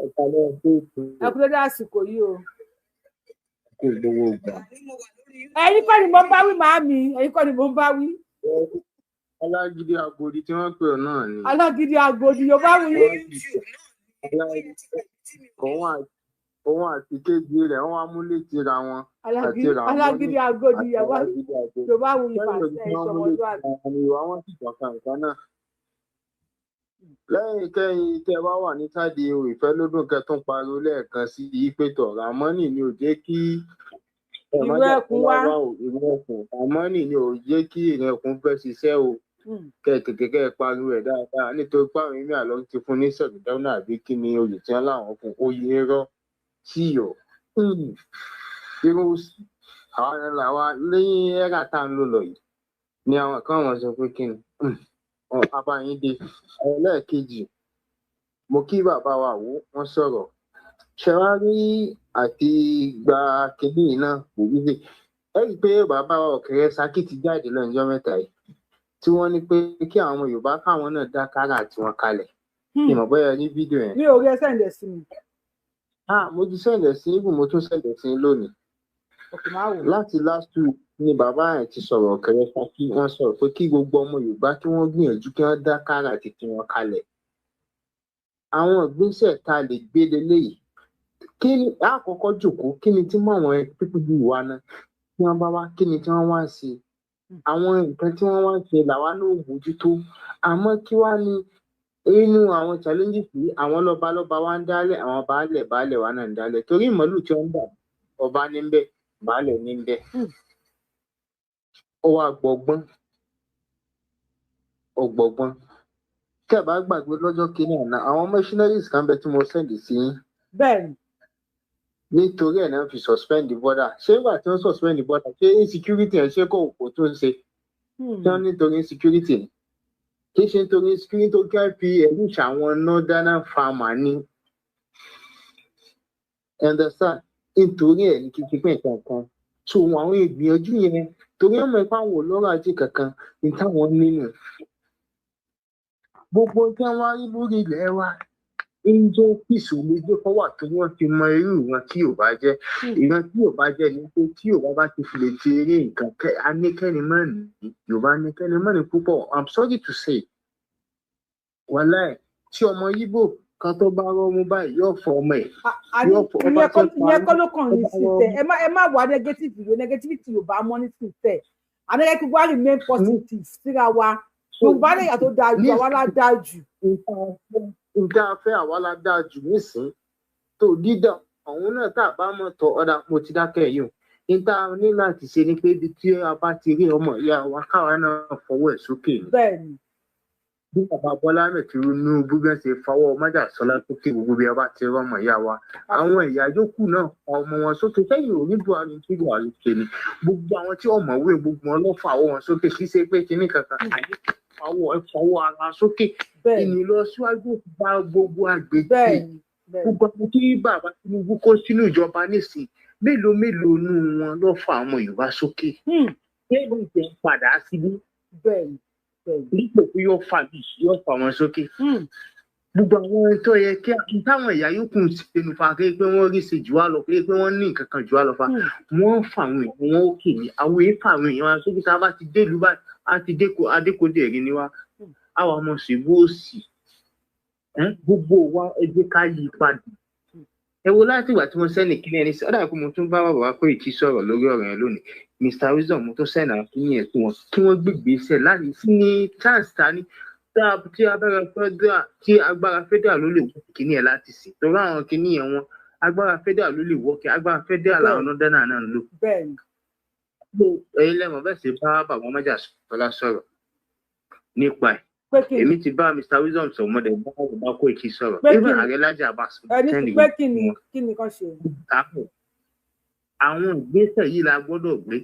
Ẹ kalẹ́ sí ètò. Ẹ kú dédé àsìkò yìí o. Kú gbogbo ìgbà. Ẹ̀yin kọ́ ni mo ń bá wí, màámi, ẹ̀yin kọ́ ni mo ń bá wí. Alágídí agodi tí wọ́n pè ọ́ náà ni. Alágídí agodi, Yorùbá wí yín. Òun àti kejì rẹ̀ wọ́n wá mú létí ra wọn. Alágídí, alágídí agodi, Yorùbá, Yorùbá wí fàṣẹ ìṣọmọlúwàbí. Ìwà wọn sì jọ kan nǹkan náà. Lẹ́yìn kẹ́yìn tẹ́ bá wà ní sáde ìfẹ́ lódún kẹtún pariwo lẹ́ẹ̀kan sí i pé tọ̀ Ramoni ni ò jẹ́ kí Ìlú ẹkùn wá. Ìlú ẹkùn, Ramoni ni ò jẹ́ kí ìrìn ẹkùn fẹ́ ṣiṣẹ́ o. Kẹ́ ẹ tètè kẹ́ ẹ pariwo ẹ̀ dáadáa, nítorí pé àwọn èmi àlọ́ ti fún ní sọ̀dọ̀dọ́nà àbí kí ni oyè tí wọ́n láwọn fún oyè irọ́ sí yọ̀ irú àwọn làwa lẹ́yìn ẹ̀rà tá à ń lò lọ yìí ni àwọn kan wọ́n sọ pé kí ni abayín dé. Ẹlẹ́ẹ̀kejì, mo kí bàbá wa wò, wọ́n sọ̀rọ̀ ṣẹwárí àti gba kínní náà kò wíwè. Ẹ rí i pé bàbá wa Ọ̀kẹ́rẹ́ Ṣakí ti jáde lọ́jọ́ mẹ́ta yìí tí wọ́n ní pé kí àwọn ọmọ Yorùbá káwọn náà dá kárà tiwọn kalẹ̀. Ìmọ̀ bóyá ní fídíò yẹn. Mi ò rí, ẹ send ẹ̀ sí mi. Ah, mo ti send ẹ̀ sí ibù, mo tún send ẹ̀ sí lónìí. Òkè máa wò. Láti last week ni bàbá yẹn ti sọ̀rọ̀. Ọ̀kẹ́rẹ́ Ṣakí, wọ́n sọ̀rọ̀ pé kí gbogbo ọmọ Yorùbá kí wọ́n gbìyànjú kí wọ́n dá kárà tiwọn kalẹ̀. Àwọn ìgbésẹ̀ tá a lè gbé leléyìí, kí ni àkọ́kọ́ jòkó, kí ni tí mú àwọn pípọ̀ yìí wá náà, tí wọ́n bá wá, kí ni tí wọ́n wá ń ṣe? Àwọn nǹkan tí wọ́n wá ń ṣe làwa náà ò mójútó. Àmọ́ kí wá ní inú àwọn challenges yìí, àwọn lọ́balọ́ba wa ń dálẹ̀, àwọn baálẹ̀ baálẹ̀ wa náà ń dálẹ̀, torí ìmọ̀lù tí wọ́n ń dà, ọba ní bẹ̀, baálẹ̀ ní bẹ̀. Ó wá gbọgbọ́n, ó gbọgbọ́n. Tẹ́ ẹ bá gbàgbé lọ́jọ́ kínní àná, àwọn machineries kan bẹ tí mo send sí yín. Nítorí ẹ̀ náà fi suspend the border. Ṣé ìgbà tí wọ́n suspend the border, ṣé insecurity ẹ̀ ṣé kò tó ń ṣe tí wọ́n nítorí insecurity ni? Kì í ṣe nítorí insecurity, tó kí wọ́n fi ẹ̀rù ṣàwọn northern farmer ni, understand? Nítorí ẹ̀ ní kí n fi pín nǹkan kan. So àwọn ìgbìyànjú yẹn, torí ọmọ ipá wò lọ́rọ̀ ajé kankan ní táwọn nínú gbogbo tí wọ́n wá rí lórí ilẹ̀ wa ń jẹ́ kí ìṣòro kọ́ wà, tó wọ́n fi mọ irú ìran tí Yorùbá jẹ́. Ìran tí Yorùbá jẹ́ ni pé tí Yorùbá bá ti fi lè ti eré nǹkan aníkẹ́ni mọ́ni, Yorùbá aníkẹ́ni mọ́ni púpọ̀. I'm sorry to say, wàláì, tí ọmọ Yíbò kan tó bá rọ́mú báyìí, yóò fọ ọmọ ẹ̀. Ìyẹn kọ́ ló kàn ní sí tẹ. Ẹ má wà negative ìwé negativity Yorùbá mọ́ ní sí tẹ. Àná kí wá remain positive síra wa. Yorùbá lè yàtọ̀ dáa jù, àwa la dáa jù. Nǹkan afẹ́, àwa la dáa jù nísìn tó dídà ọ̀hún náà tá a bá mọ̀ tọ́ ọ̀dà. Mo ti dákẹ́ yìí o. Níta ní láti ṣe ni pé ibi tí a bá ti rí ọmọ ìyá wa, káwa náà fọwọ́ ẹ̀ sókè ni. Bí bàbá Bọ́lá Ahmed Tinubu bẹ́ẹ̀ ṣe fọwọ́ májàsọ́lá sókè, gbogbo bí a bá ti rọ́mọ ìyá wa, àwọn ìyá yòókù náà fa ọmọ wọn sókè. Sẹ́yìn ò ní Buhari tí Buhari ṣe ni gbogbo àwọn tí ọ̀mọ̀wé, gbogbo wọn ló fà wọn sókè. Kì í ṣe pé kinní kankan, àyè fọwọ́ ara sókè, ìnílọsíwájú bá gbogbo àgbègbè. Gbogbo àwọn tí bàbá Tinubu kó sínú ìjọba nísìn, mélòó mélòó nú wọn ló fa àwọn Yorùbá sókè? Mélòó ìjẹ padà síbí dípò pé yóò fà bí yóò fà wọn sókè? Gbogbo àwọn tó yẹ kí táwọn ẹ̀yà yòókù ń ṣẹnu fa pé wọ́n rí ṣe jù wá lọ, pé wọ́n ní nǹkan kan jù wá lọ, fa wọ́n fà àwọn èèyàn wọn òkè ní àwọn èèyàn fà àwọn èèyàn wọn sókè. Tá a bá ti dé ìlú báyìí, a ti déko adékodè rí ni wá, àwa ọmọ ṣèbó òsì gbogbo wa. Ẹ jẹ́ ká yí padà. Ẹ wo láti ìgbà tí mo sẹ́ni kíní ẹni ọ̀dà pé mo tún bá bàbá pé ìtì sọ̀rọ̀ lórí ọ̀rọ̀ yẹn lónìí, Mr Wisdom, mo tún sẹ́ni àfihàn ẹ̀ fún wọn kí wọ́n gbégbèsè láti sí ní chance ta ní tí agbára federal, tí agbára federal ló lè wọ́ kíní ẹ̀ láti sìn, torí àwọn kíní ẹ̀ wọn, agbára federal ló lè wọ́ kí agbára federal làwọn nọ́dẹ́nà náà ń lò. Ẹ̀yin lẹ́mọ̀ bẹ́ẹ̀ ṣe bá bàbá májàsọ́lá sọ̀rọ̀ nípa ẹ̀. Èmi ti bá Mr Wisdom sọ̀rọ̀, mo dẹ̀ bá bàbá Koiki sọ̀rọ̀, even ààrẹ Laji Abbas. Ẹni pé kí ni kí ni kan ṣe. Àwọn ìgbésẹ̀ yìí la gbọ́dọ̀ gbé.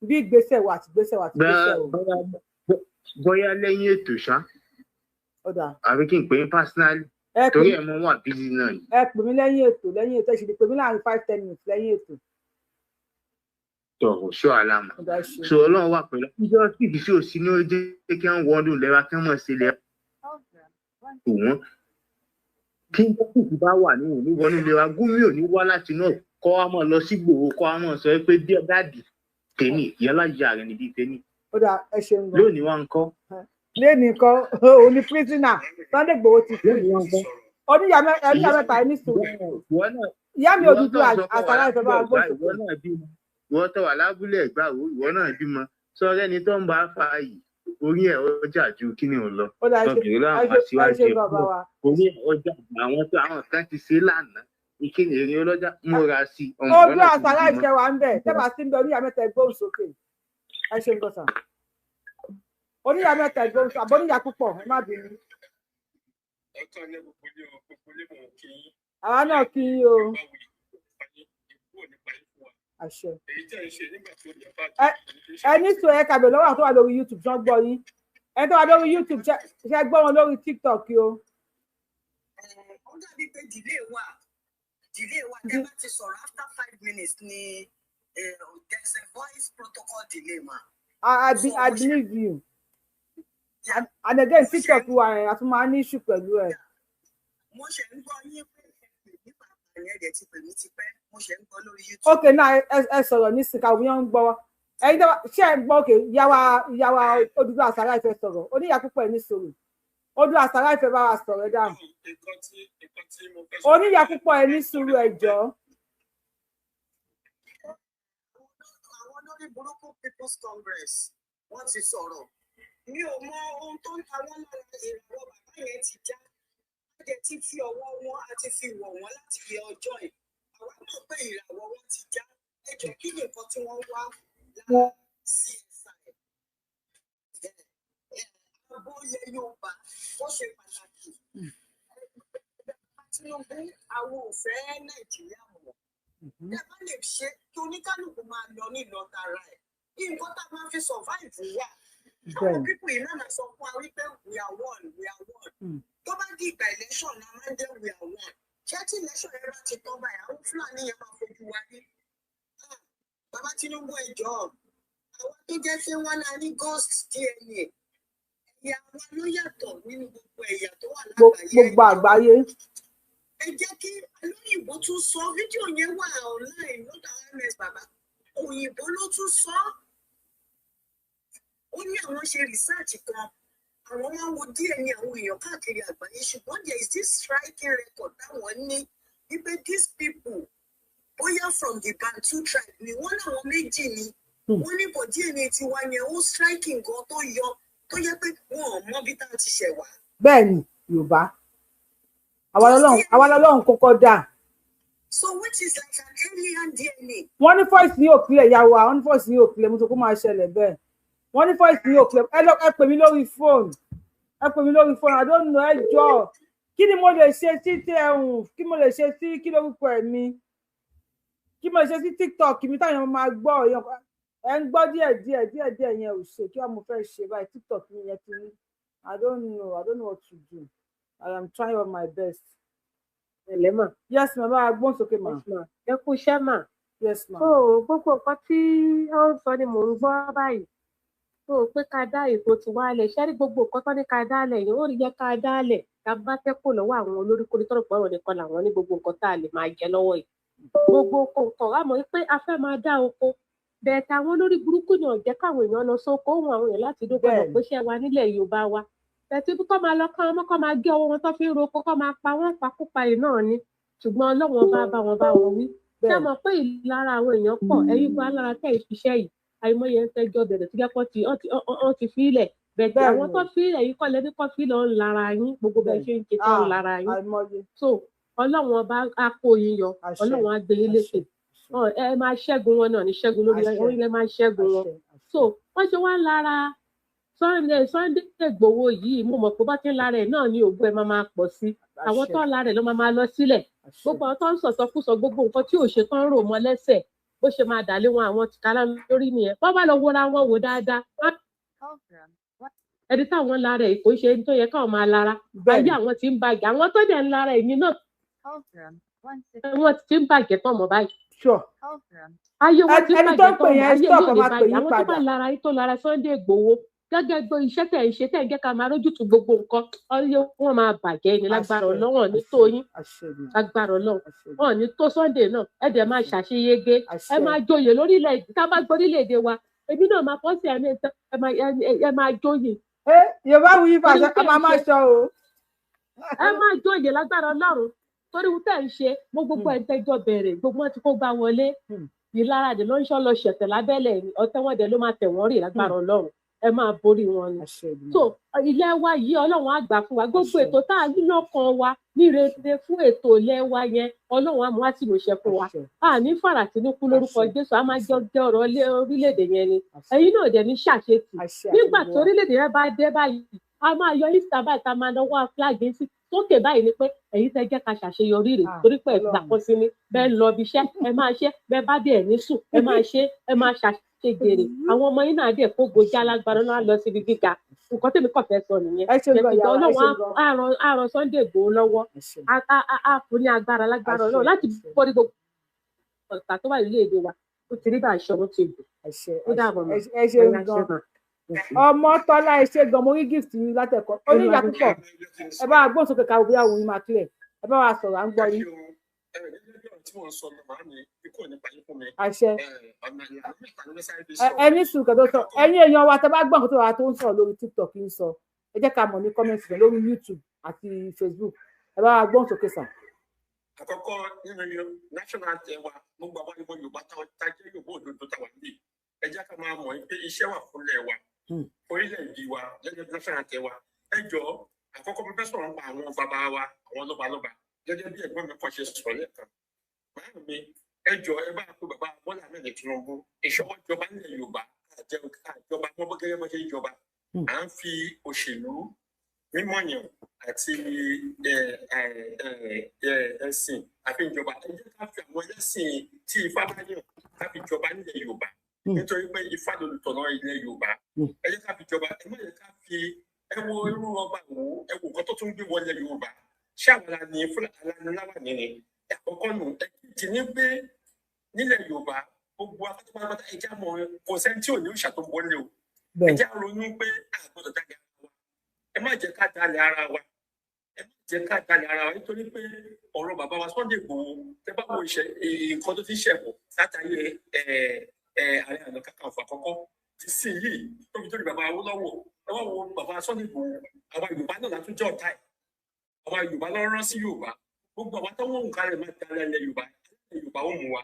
Bí ìgbésẹ̀ wà àti ìgbésẹ̀ wà àti ìgbésẹ̀ o. Bóyá lẹ́yìn ètò ṣá, àbí kí n pè é personally, torí ẹ̀ mọ́ wà busy náà ni. Ẹ pè mí lẹ́yìn ètò, lẹ́yìn ètò. Ẹ sì lè pè mí láàrin 5-10 minutes lẹ́yìn ètò. Tọrọ ṣọ àlàmà so Ọlọ́run wà pẹ̀lú ìjọ tí kì í ṣe òsì ní ó jẹ́ kí wọ́n wọnú lẹ́wà kí wọ́n mọ̀ sí lẹ́wà tó wọ́n kí n kúkú bá wà ní òní wọnú lẹ́wà. Gúnmí ò ní wá láti náà kọ́ wa mọ̀ lọ sí Ìgbòho, kọ́ wa mọ̀ sọ pé bí dáàdì tèmi ìyálà ìyá rẹ̀ níbi tèmi. Ó dà, ẹ ṣeun gan. Lónìí wá ń kọ́. Lónìí kọ́, òní prisoner Sunday Igboho ti kú. Oníyà mẹ́ta, ẹni sùn. Ìyá mi Odùduwà àtàrà ìfẹ́ bá gbósùn. Ìwọ tó wà lábúlé Ẹ̀gbá wo, ìwọ náà bímọ sọ̀rọ̀ ẹni tó ń bá fa yìí, orí ẹ̀ ọjà ju kíni ò lọ. Lọbìnrin láwọn aṣíwájú ẹ, orí ẹ̀ ọjà àwọn tó àwọn kan ti ṣe lánàá, ìkíni èrè ọlọ́jà múra sí i. Ojú àṣàrà ìṣe wa ń bẹ tẹ́bà sí ń bẹ. Oníyà mẹ́ta, ẹgbóhùn sókè. Ẹ ṣe ń gbọ́sà. Oníyà mẹ́ta, ẹgbóhùn sókè. Àbọ̀níyà púpọ̀, ẹ má bínú. Àwa náà kí yín o. Àṣẹ. Ẹ ní sọ ẹ kàbẹ lọ́wọ́ tó wà lórí YouTube, ṣán gbọ́ yín? Ẹ tó wà lórí YouTube, ṣe gbọ́ wọn lórí TikTok o. Ó dàbí pé delay wà, delay wà. Tẹ́ bá ti sọ̀rọ̀, after 5 minutes ni there's a voice protocol delay ma. I believe you. And again, TikTok wa ẹ̀ a tún máa ní issue pẹ̀lú ẹ̀. Mo ṣe ń gbọ́ yín pé nípa àyẹ̀ rẹ̀ ti pè mí tipẹ́, mo ṣe ń gbọ́ lórí YouTube. Ok, náà ẹ sọ̀rọ̀ nísìnyí káwọn yẹn ń gbọ́ ẹ̀yin tó ṣe ń gbọ́. Ok, ìyáwá Odùduwà àsàrà ìfẹ́ sọ̀rọ̀. Oníyà púpọ̀, ẹ̀ ní sọ̀rọ̀. Odùduwà àsàrà ìfẹ́ bá wa sọ̀rọ̀, ẹ dáhùn. Oníyà púpọ̀, ẹ ní sùúrù, ẹ jọ̀ọ́. Àwọn olórí burúkú People's Congress, wọ́n ti sọ̀rọ̀. Mi ò mọ ohun tó ń ta wọ́n lára. Ìràwọ̀ bàbá yẹn ti já. Wọ́n jẹ́ ti fi ọwọ́ wọn àti fi wọ̀ wọ́n láti yẹ ọjọ́ yìí. Àwa mọ̀ pé ìràwọ̀ wọn ti já. Ẹ jẹ́ kí nìkan tí wọ́n wá lára CSI ààbò ilẹ̀ Yorùbá, ó ṣe pàtàkì. Tinubu, àwọn ò fẹ́ Nàìjíríà mọ́. Ẹ bá lè ṣe kí oníkálukú máa lọ nílọ tara ẹ̀, nǹkan tá a máa fi survive wà. Àwọn people yìí náà máa sọ fún wa wípé we are one, we are one. Tó bá di ìgbà election náà máa ń jẹ́ we are one. Ṣé tí election yẹn bá ti tán báyìí, àwọn Fúlàní yẹn máa fojú wa rí. Bàbá Tinubu, ẹ jọ̀ọ́, àwọn tó jẹ́ pé wọ́n náà ní ghost DNA, ẹ̀yà wa ló yàtọ̀ nínú gbogbo ẹ̀yà tó wà lágbàáyé. Gbogbo àgbáyé. Ẹ jẹ́ kí alóyìnbó tún sọ fídíò yẹn wà online lọ́dọ̀ ms. Bàbá òyìnbó ló tún sọ. Ó ní àwọn ṣe research kan, àwọn máa ń wo DNA àwọn èèyàn káàkiri àgbáyé, ṣùgbọ́n there is this striking record táwọn ní wípé these people, bóyá from the Bantu tribe ni wọ́n, láwọn méjì ni wọ́n ní bọ̀. DNA tiwa yẹn, ó striking gan, tó yọ, tó yẹ pé wọn ò mọ bí tá a ti ṣẹ̀ wá. Bẹ́ẹ̀ ni, Yorùbá, àwa lọ́lọ́run kọ́kọ́ dà. So which is like an alien DNA. Wọ́n ní voice ní ò clear, ìyàwó àwọn ní voice ní ò clear. Mo sọ kó máa ṣẹlẹ̀ bẹ́ẹ̀. Wọ́n ní voice ní ò clear. Ẹ lọ, ẹ pè mí lórí fóònù, ẹ pè mí lórí fóònù. I don't know. Ẹ jọ, kí ni mo lè ṣe sí tí ẹhùn, kí mo lè ṣe sí, kí lórúkọ ẹ mi, kí mo lè ṣe sí TikTok mi táwọn èèyàn máa gbọ́? Ẹ ń gbọ́ díẹ̀ díẹ̀ díẹ̀ díẹ̀ yẹn ò ṣe. Kí wàá mo fẹ́ ṣe báyìí? TikTok mi yẹn ti ní. I don't know, I don't know what to do. I am trying all my best. Ẹ̀lẹ́ mà. Yes ma, bá a gbọ́n sókè ma. Yes ma, ẹ kú iṣẹ́ mà. Yes ma. So gbogbo nǹkan tí ó ń sọ ni mò ń gbọ́ báyìí tó o pé ká dá ètò tiwa lẹ̀. Ṣẹ́ rí gbogbo nǹkan tó ní ká dá lẹ̀ yìí, ó rí yẹ ká dá lẹ̀ ká bá fẹ́ kó lọ́wọ́ àwọn olórí kórí tọ́rọ̀ pọ̀ nìkan làwọn ní gbogbo nǹkan tá a lè máa jẹ lọ́wọ́ yìí. Gbogbo nǹkan wà mọ̀ pé a fẹ́ máa dá oko bẹ́ẹ̀, táwọn olórí burúkú ni ò jẹ́ káwọn èèyàn lọ sóko ohun àwọn èèyàn láti dókòwò pé ṣẹ́ wa nílẹ̀ Yorùbá wa tẹ̀sí kọ́ máa lọ ká ọmọ kọ́ máa gé ọwọ́ wọn tó fi ń roko, kọ́ máa pa wọ́n pakúpa yìí náà ni. Ṣùgbọ́n Ọlọ́wọ́n bá bá wọn bá wọn wí. Ṣé mọ̀ pé ìlara àwọn èèyàn pọ̀? Ẹ̀yin bá lára tẹ̀ ìṣiṣẹ́ yìí, àìmọye ń tẹ́jọ́ bẹ̀rẹ̀ tó jẹ́ pé wọ́n ti fi ilẹ̀ bẹ̀tẹ̀. Àwọn tó fi ilẹ̀ yìí kọ́ lẹ́ni kọ́ fi lọ ń lara yín, gbogbo bẹ́ẹ̀ ṣe ń ṣe tó ń lara yín. So Ọlọ́wọ́n ọba á kó yín yọ, Ọlọ́wọ́n á gbé yín lékè. Ẹ máa ṣẹ́gun wọn náà ní ṣẹ́gun lórí orílẹ̀, máa ṣẹ́gun wọn. So wọ́n ṣe wá ń lara Sunday Igboho yìí, mo mọ̀ pé bá ti ń lara ẹ̀ náà ní ògùn ẹ̀ máa máa pọ̀ sí. Àwọn tó ń lara ẹ̀ ló máa máa lọ sílẹ̀. Gbogbo àwọn tó ń sọ̀sọ́kúsọ, gbogbo nǹkan tí ò ṣe tán rò mọ́ lẹ́sẹ̀, bó ṣe máa dà lé wọn àwọn tìkálá lórí nìyẹn. Wọ́n bá lọ wọra wọn wò dáadáa, ẹni táwọn lára ẹ̀ kò ṣe ẹni tó yẹ káwọn máa lara. Ayé àwọn tí ń bàjẹ́, àwọn tó dẹ̀ ń lara ẹ̀yìn náà, wọ́n ti ń bàjẹ́ tán mọ́ báyìí. Ayé wọn ti ń bàjẹ́ tán mọ́, ayé yóò lè bàjẹ́. Àwọn tó bá lára yìí, tó lára Sunday Igboho gẹ́gẹ́ gbọ́ iṣẹ́ tẹ̀ ń ṣe, tẹ̀ ń jẹ́ ká máa rójútu gbogbo nǹkan, ọyẹ wọn máa bàjẹ́ ní lágbára Ọlọ́run. Ní tó yín lágbára Ọlọ́run, wọn ní tó Sunday náà. Ẹ dẹ̀ máa ṣàṣeyege, ẹ máa joyè lórílẹ̀-èdè. Tá a bá gbọ́ orílẹ̀-èdè wa, èmi náà máa kọ́ sí ẹ̀mí, ẹ máa joyè. Ẹ Yorùbá wuyi fàṣẹ, a máa máa sọ o. Ẹ máa joyè lágbára Ọlọ́run, torí ohun tẹ̀ ń ṣe mo gbogbo ẹ̀ ń tẹ́jọ́ bẹ̀rẹ̀, gbogbo wọn ti kó gbá wọlé. Ìlara dẹ̀ ló ń ṣọ́ lọ ṣẹ̀tẹ̀ lábẹ́lẹ̀, ọ̀tẹ̀ wọn dẹ̀ ló máa tẹ̀ wọ́n rì lágbára Ọlọ́run. Ẹ máa borí wọn ni. So ilé wa yìí, Ọlọ́run á gbà fún wa. Gbogbo ètò tá a ní lọ́kàn wa ní rere fún ètò ilé wa yẹn, Ọlọ́run á mú wá sí ìmúṣẹ fún wa. A ní fàrà tìǹkù lórúkọ Jésù. A máa jọ jẹ ọ̀rọ̀ orílẹ̀-èdè yẹn ni. Ẹ̀yin náà dẹ̀ ní ṣàṣetì. Nígbà tí orílẹ̀-èdè yẹn bá dé báyìí, a máa yọ Easter báyìí, tá a máa lọ́wọ́ flag sí sókè báyìí ni pé ẹ̀yin tẹ́ jẹ́ ká ṣàṣeyọrí rè, torí pé ẹgbà kan sí ni bẹ́ẹ̀ lọ ibi iṣẹ́, ẹ máa ṣe bẹ́ẹ̀ bá dé ẹ̀ ní sùn, ẹ máa ṣe, ẹ máa ṣàṣeyèrè. Àwọn ọmọ yín náà dẹ̀ kó gojá lágbára náà lọ síbi gíga. Nǹkan tèmi kàn fẹ́ sọ nìyẹn. Ọlọ́run á ran Sunday Igboho lọ́wọ́, á fún ní agbára lágbára Ọlọ́run láti borí gbogbo ọ̀tá tó wà nílé wa. Ó ti rí bá aṣọ ó ti dùn. Ó dàbọ̀ mọ́. Ẹ ṣe gan, ọmọ Tọ́lá, ẹ ṣe gan. Mo rí gift yín látẹ̀kọ́ oníyà púpọ̀. Ẹ bá wa gbóhùn sókè káwọ bóyá òun máa clear. Ẹ bá wa sọ̀rọ̀, à ń gbọ́ yín. Àṣẹ. Ẹ ní sùúrù kẹtọ sọ. Ẹ̀yin èèyàn wa, tẹ́ bá gbọ́ nǹkan tó wà tó ń sọ̀rọ̀ lórí TikTok ń sọ, ẹ jẹ́ ká mọ̀ ní comment lórí YouTube àti Facebook. Ẹ bá wa gbóhùn sókè sàn. Àkọ́kọ́ nínú national anthem wa, gbogbo àwọn ìwọ Yorùbá tá a jẹ́ Yorùbá òdodo táwa níbí, ẹ jẹ́ ká máa mọ̀ pé iṣẹ́ wà fúnlẹ̀ wa, orílẹ̀-èdè wa gẹ́gẹ́ bí national anthem wa. Ẹ jọ, àkọ́kọ́ mo fẹ́ sọ̀rọ̀ nípa àwọn bàbá wa, àwọn lọ́balọ́ba, gẹ́gẹ́ bí ẹ̀gbọ́n mi kan ṣe sọ̀rọ̀ lẹ́ẹ̀kan. Bàbá mi, ẹ jọ, ẹ bá pé bàbá Bọ́lá Ahmed Tinubu. Ìṣọwọ́jọba nílẹ̀ Yorùbá, àjọba mọ́ gẹ́gẹ́ bó ṣe ń jọba, à ń fi òṣèlú mímọ̀yàn àti ẹ̀sìn àfi ìjọba. Ẹ jẹ́ ká fi àwọn ẹlẹ́sìn tí Ifá bá yàn ká fi jọba nílẹ̀ Yorùbá, nítorí pé Ifá lolùtọ̀nà ilẹ̀ Yorùbá. Ẹ jẹ́ ká fi jọba. Ẹ má yẹ ká fi, ẹ wo irú ọba wo, ẹ wo nǹkan tó tún gbé wọlé Yorùbá. Ṣé àwọn alani láwà nínú àkọ́kọ́ nù? Ẹ̀kejì ní pé nílẹ̀ Yorùbá Gbogbo apátápátá, ẹ já mọ̀, kò sẹ́ni tí ò ní òòṣà tó ń bọ́ nílé o. Ẹ já ronú pé a gbọ́dọ̀ dalẹ̀ ara wa. Ẹ má jẹ́ ká dalẹ̀ ara wa, ẹ má jẹ́ ká dalẹ̀ ara wa, nítorí pé ọ̀rọ̀ bàbá wa Sunday Igboho, tẹ bá wo ìṣe nǹkan tó ti ṣẹ̀bọ̀ látàrí ẹ ẹ Ààrẹ Ọ̀nà Kakanfò àkọ́kọ́ ti sìn yìí, tóbi tó di bàbá Awólọ́wọ̀, ẹ wá wo bàbá Sunday Igboho. Àwa Yorùbá náà látún jẹ́ ọ̀tá ẹ̀. Àwa Yorùbá ló rán sí Yorùbá. Gbogbo àwa tó wọ́n nǹkan rẹ̀ máa dalẹ̀ ilẹ̀ Yorùbá, ilẹ̀ Yorùbá ó mú wa.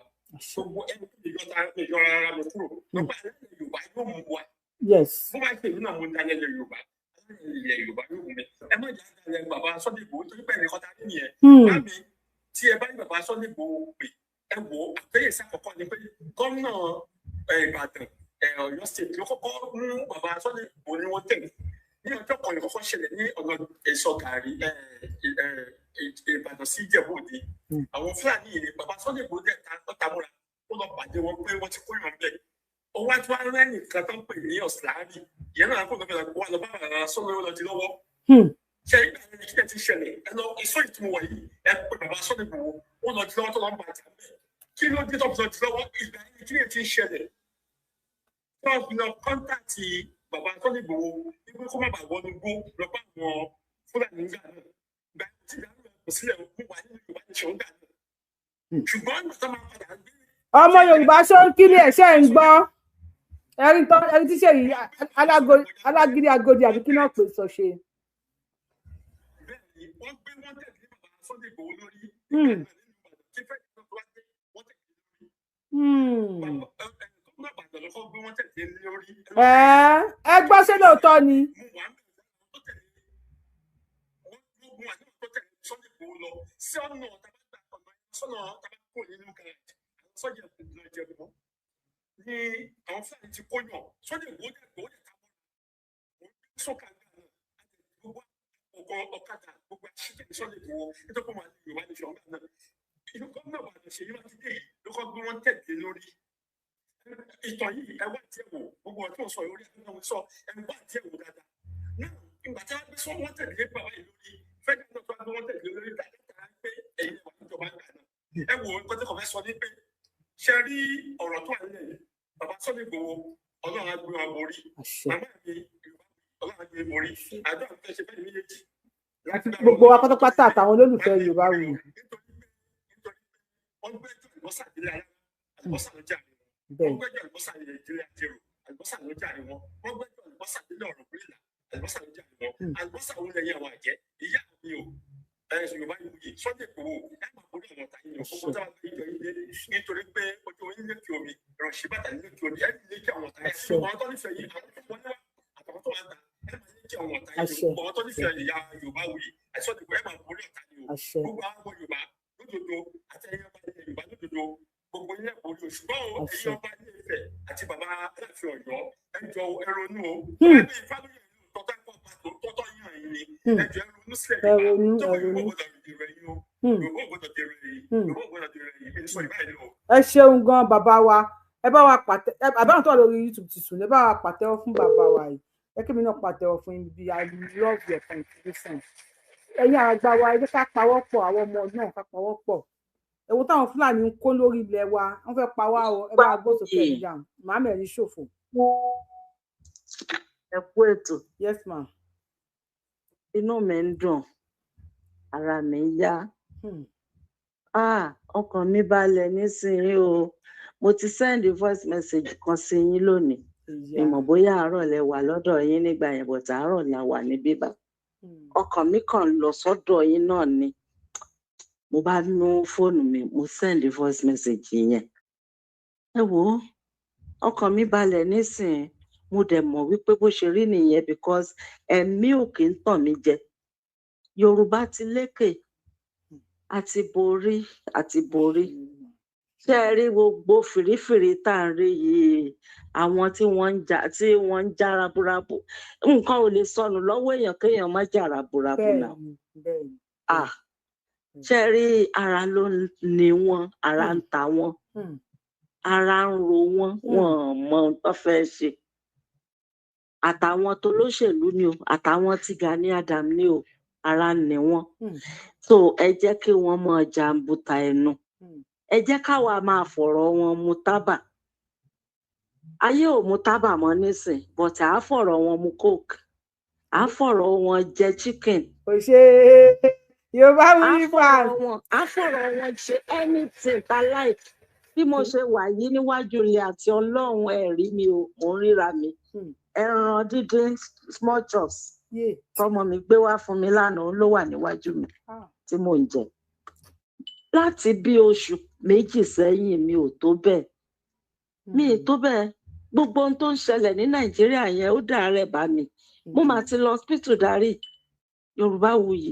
Gbogbo ẹni tó lè yọta lè yọ ara mi kúrò lọ́pọ̀, ilẹ̀ Yorùbá yóò mú wa. Bó bá ṣe ìlú náà, mo ń dalẹ̀ ilẹ̀ Yorùbá, ilẹ̀ Yorùbá yóò mú mi. Ẹ má jẹ́ dalẹ̀ bàbá Sunday Igboho, torí pé ẹnìkan ta ní nìyẹn. Bámi tí ẹ bá ní bàbá Sunday Igboho pè, ẹ wò ó, àkíyèsí àkọ́kọ́ ni pé gómìnà Ìbàdàn, Ọ̀yọ́ State ló kọ́kọ́ mú bàbá Sunday Igboho ní wọ́n tẹ̀lé. Ní ọjọ́ kan yìí kọ́kọ́ ṣẹlẹ̀ ní ọ̀nà èso gàrí Ìbàdàn sí Ìjẹ̀bú Òde. Àwọn Fúlàní yìí ni bàbá Sunday Igboho dẹ̀ ta ó ta múra, ó lọ pàdé wọn pé wọ́n ti kó ìrìn bẹ́ẹ̀. Ó wá tí wọ́n rẹ́ nìkan tó ń pè ní ọ̀sìláàmì ìyẹn náà, kó lọ fẹ́ wà lọ bá bàbá Sunday lọ di lọ́wọ́. Ṣe ìgbà yẹn kí ẹ ti ṣẹlẹ̀? Ẹ lọ ìsọ ìtumọ̀ wọ̀nyí, ẹ pé bàbá Sunday Igboho, ó lọ di lọ́wọ́ tó lọ ń bàjẹ́ bẹ́ẹ̀. Kí ló dé tó fi lọ di lọ́wọ́? Ìgbà yẹn kí ẹ ti ṣẹlẹ̀ tó fi lọ contact bàbá Sunday Igboho wípé kó má bàa wọnú gbó lọ bá àwọn Fúlàní nígbà náà? Ìgbà tí ìgbà náà kò sílẹ̀, ó wà nínú Yorùbá nation nígbà náà, ṣùgbọ́n ìgbà tó máa padà gbé Ọmọ Yorùbá, ṣó ń kílẹ̀ ẹ̀? Ṣe ń gbọ́ ẹni tó ẹni tí ṣe yìí alágídí agodi àbí kí náà pè sọ ṣe. Bẹ́ẹ̀ ni wọ́n gbé wọ́n tẹ̀lé bàbá Sunday Igboho lórí tí fẹ́ẹ́ tó wá dé, wọ́n tẹ̀lé lórí. Gómìnà Ìbàdàn ló kọ́ gbé wọ́n tẹ̀lé lórí. Ẹ ẹ gbọ́, ṣé lóòótọ́ ni? Mo wà ń bẹ̀rẹ̀ tó tẹ̀lé wọ́n, mo wà nínú tó tẹ̀lé Sunday Igboho lọ sí ọ̀nà tàbá ọ̀nà sọ́nà tàbá kò nínú gàràjì àwọn sọ́jà ìlú Ìjẹ̀bú ní àwọn Fúlàní ti kó yàn. Sunday Igboho dẹ̀ gbowó dẹ̀ tábọ̀ sọ́kà gbà náà, gbogbo ọkọ̀ ọ̀kadà, gbogbo àṣìṣe Sunday Igboho, nítorí pé wọn Yorùbá nation gbà náà. Ìlú gómìnà Ìbàdàn Ṣèyí Mákindé yìí ló kọ́ gbé wọn tẹ̀lé lórí. Ìtàn yìí, ẹ wá díẹ̀ wò. Gbogbo ọ̀rọ̀ tí mo sọ yìí, orí ẹ̀rọ náà sọ, ẹ wá díẹ̀ wò dáadáa náà. Ìgbà tí wọ́n gbé sọ wọ́n tẹ̀lé bàbá yìí lórí, fẹ́ẹ́ náà tó wá gbé wọ́n tẹ̀lé lórí dáadáa pé ẹ̀yin wà níjọba gbà náà. Ẹ wò ó, nǹkan tí kò fẹ́ sọ ní pé ṣe rí ọ̀rọ̀ tó wà nílẹ̀ yìí, bàbá Sunday Igboho, Ọlọ́run á gbé wa borí. Màmá mi, Ọlọ́run á gbé borí. Àdúrà mi fẹ́ ṣe fẹ́ẹ́ méjèèjì. Àti gbogbo wa pátápátá àtàwọn olólùfẹ́ Yorùbá wù. Wọ́n gbẹ́jọ́ àlùbọ́sà délé ara, àlùbọ́sà ló jàre wọn. Wọ́n gbẹ́jọ́ àlùbọ́sà ìdílé àjẹrò, àlùbọ́sà ló jàre wọn. Wọ́n gbẹ́jọ́ àlùbọ́sà délé ọ̀rọ̀ bírílà, àlùbọ́sà ló jàre wọn. Àlùbọ́sà òun lẹ́yìn àwọn àjẹ́ ìyá mi ò ẹ Yorùbá yìí, Sunday Igboho, ẹ máa borí àwọn ọ̀tá yìí, gbogbo táwọn bá yíjọ yín dé, nítorí pé ojú oyin lékè omi, ìrànṣẹ́ bàtà lékè omi, ẹ lékè àwọn ọ̀tá yìí. Gbogbo àwọn tó nífẹ̀ẹ́ yìí, àwọn tó wọlé wá àtàwọn tó wà ń ta, ẹ máa lékè àwọn ọ̀tá yìí. Gbogbo àwọn tó nífẹ̀ẹ́ ìyá Yorùbá wuyì ẹ Sunday Igboho, ẹ máa borí ọ̀tá yìí o. Gbogbo àwọn ọmọ Yorùbá lódodo àti ẹ̀yin ọba ilẹ̀ Yorùbá lódodo, gbogbo ilé borí o. Ṣùgbọ́n o, ẹ̀yin ọba ilé Ifẹ̀ àti bàbá Aláàfin Ọ̀yọ́, ẹ jọ ẹ ronú o. Ẹbí Ifábíyì tọ́tọ́ ẹ̀kọ́ pàtó tọ́tọ́ yàn yín ni. Ẹ jọ ẹ ronú sílẹ̀. Ẹ ronú, Yorùbá tó ẹ ronú. Yorùbá gbọ́dọ̀ dèrò ẹ̀yìn o. Yorùbá gbọ́dọ̀ dèrò ẹ̀yìn. Yorùbá gbọ́dọ̀ dèrò ẹ̀yìn. Mi ní sọ ìbáyìí lọ. Ẹ ṣeun gan, bàbá wa. Ẹ bá wa pàtẹ àbáwọn tó wà lórí YouTube ti sùn. Ẹ bá wa pàtẹ́wọ́ fún bàbá wa yìí. Ẹ kí mi náà pàtẹ́wọ́ fún yín bí. I love your contribution. Ẹ̀yin àgbà wa, ẹ jẹ́ ká pawọ́pọ̀, àwọn ọmọ náà ká pawọ́pọ̀. Ẹ̀wọ̀n táwọn Fúlàní ń kó lórí ilẹ̀ wa, wọ́n fẹ́ pa wá o. Ẹ bá wa gbó sókè ẹ̀yà màmá ẹ̀ ní ṣòfò. Ẹ kú ètò. Yes, ma. Inú mi ń dùn, ara mi ń yá. Ah, ọkàn mi balẹ̀ nísìnyí o. Mo ti send voice message kan sí yín lónìí. Mi mọ̀ bóyá àárọ̀ lẹ wà lọ́dọ̀ yín nígbà yẹn, but àárọ̀ la wà ní bíbá. Ọkàn mi kàn lọ sọ́dọ̀ yín náà ni. Mo bá mú fóònù mi, mo send voice message yẹn. Ẹ wò ó, ọkàn mi balẹ̀ nísìnyí. Mo dẹ̀ mọ̀ wípé bó ṣe rí nìyẹn, because ẹ̀mí ò kì í tàn mí jẹ. Yorùbá ti lékè, àti borí, àti borí. Ṣé ẹ rí gbogbo fìrífìrí tá à ń rí yìí, àwọn tí wọ́n ń jà, tí wọ́n ń já raburabu, nǹkan ò lè sọnù lọ́wọ́ èèyàn kéèyàn má jà raburabu náà. bẹ́ẹ̀ni bẹ́ẹ̀ni Ah, ṣé ẹ rí, ara ló ń ní wọn, ara ń ta wọn, ara ń ro wọn, wọn ò mọ ohun tó fẹ́ ṣe. Àtàwọn tolóṣèlú ni o, àtàwọn tí Gani Adam ni o, ara ń ní wọn. So ẹ jẹ́ kí wọ́n máa jàǹbùtà ẹnu. Ẹ jẹ́ káwa máa fọ̀rọ̀ wọn mu tábà. Ayé ò mu tábà mọ́ nísìn, but à á fọ̀rọ̀ wọn mu coke, à á fọ̀rọ̀ wọn jẹ chicken. Kò ṣe Yorùbá Wuyi fans. À á fọ̀rọ̀ wọn ṣe anything ta like. Bí mo ṣe wà yìí níwájú ilé àti Ọlọ́run, ẹ̀ rí mi o, mò ń ríra mi. Ẹran díndín, small chops tọmọ mi gbé wá fún mi lánàá ló wà níwájú mi tí mò ń jẹ. Láti bí oṣù 2 sẹ́yìn, mi ò tó bẹ́ẹ̀, mi ì tó bẹ́ẹ̀. Gbogbo ohun tó ń ṣẹlẹ̀ ní Nàìjíríà yẹn, ó dàárẹ̀ bá mi. Mo mà ti lọ hospital darí. Yorùbá Wuyi,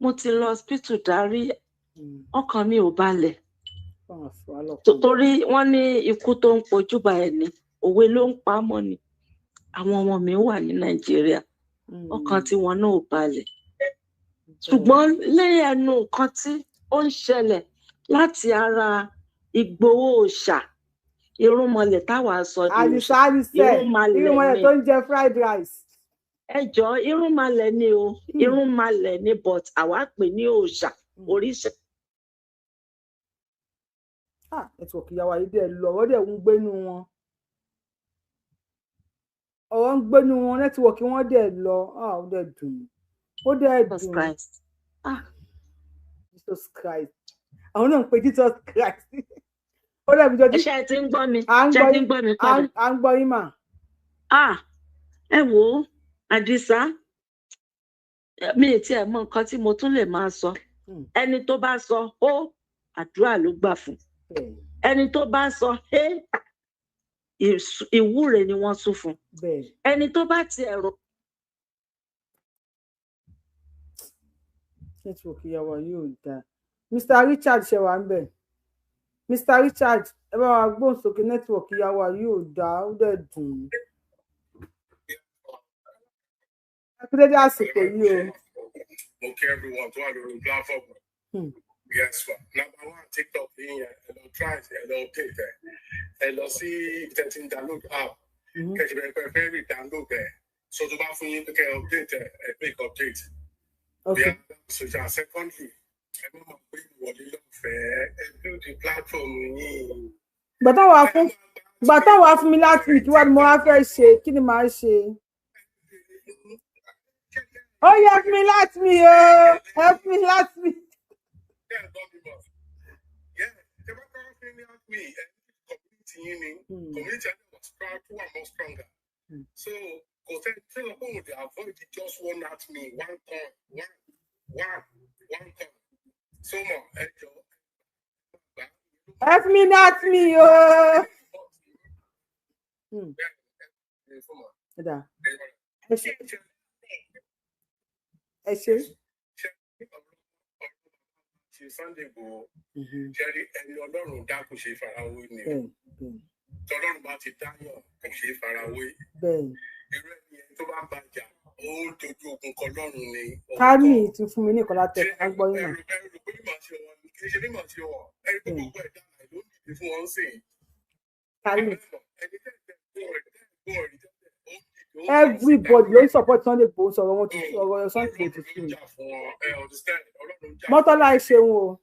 mo ti lọ hospital darí, ọkàn mi ò balẹ̀, torí wọ́n ní ikú tó ń pojúbà ẹni, òwe ló ń pa á mọ́ ni. Àwọn ọmọ mi wà ní Nàìjíríà, ọkàn tiwọn náà ò balẹ̀. Ṣùgbọ́n lẹ́yìn ẹnu nǹkan tí ó ń ṣẹlẹ̀ láti ara Ìgbòho òòṣà, irúnmọlẹ̀ táwa sọ di òòṣà, irúnmọlẹ̀ tó ń jẹ fried rice. Ẹ jọ, irúnmọlẹ̀ ni o, irúnmọlẹ̀ ni, but àwa pè ní òòṣà, òrìṣà. Network ìyàwó yìí dẹ̀ lọ, ọ̀rọ̀ dẹ̀ ń gbénu wọn, ọ̀rọ̀ ń gbénu wọn, network wọn dẹ̀ lọ. Ó dẹ̀ dùn, ó dẹ̀ dùn. Jesus Christ, àwọn náà ń pe Jesus Christ. Ó dẹ̀ bí jọjú. Ṣé ẹ ti ń gbọ́ mi? Ṣé ẹ ti ń gbọ́ mi padà? À ń gbọ́ yín mà. Ẹ wo Àdìsá, mi ì tiẹ̀ mọ nǹkan tí mo tún lè máa sọ. Ẹni tó bá sọ ó, àdúrà ló gbà fún. Ẹni tó bá sọ ẹ, ìwúre ni wọ́n tún fún. Ẹni tó bá tiẹ̀ rò. Network ìyàwó yóò dáa. Mr Richard, ṣe wà ń bẹ̀? Mr Richard, ẹ bá wa gbóhùn sókè. Network ìyàwó yóò dáa, ó dẹ̀ dùn. Ẹ kú dédé àsìkò yìí o. Mo kí everyone tó wà lórí platform. Yes, ma. Number one, TikTok yín yẹn, ẹ lọ try, ẹ lọ update ẹ. Ẹ lọ sí ibi tí ń download app. Kẹ̀sì bẹ̀rẹ̀ pé fẹ́ rí download ẹ. So tó bá fún yín pé kẹ́ ẹ update ẹ, ẹ click update. Okay. So secondly, ẹ má máa gbé ìwọlé lọ́fẹ̀ẹ́, ẹ build the platform yín. Gbà táwa fún mi láti kí wá ni mo wá fẹ́ ṣe, kí ni màá ṣe? Ó yẹ fún mi láti mi o, ẹ fún mi láti mi. Community was strong, two are more stronger. So, kò sẹ́ni tí wọ́n kò dey avoid just one at me, one coin, one coin. So mo ẹ jọ. Help me not me o. Ẹ ṣe. Ṣe Sunday Igboho, ṣẹ́rí ẹni Ọlọ́run dá kò ṣe farawé ni o. Tọ́lọ́run bá ti dáyàn kò ṣe farawé. Irú ẹni tó bá ń bàjá, ó dojú ogun kọ Ọlọ́run ni. Kárí ti fún mi ní ìkọlá tẹ ká gbọ́ yín náà. Ẹrù pé mímọ̀ ṣe wọn kì í ṣe mímọ̀ ṣe wọn, ẹrù pé gbogbo ẹ̀dá ló ń dìde fún wọn sí. Kárí. Everybody ló ń support Sunday Igboho, sọ̀rọ̀ wọn ti ọ̀rọ̀ Sunday Igboho ti sùn. Mọ́tọ́lá ẹ ṣeun o.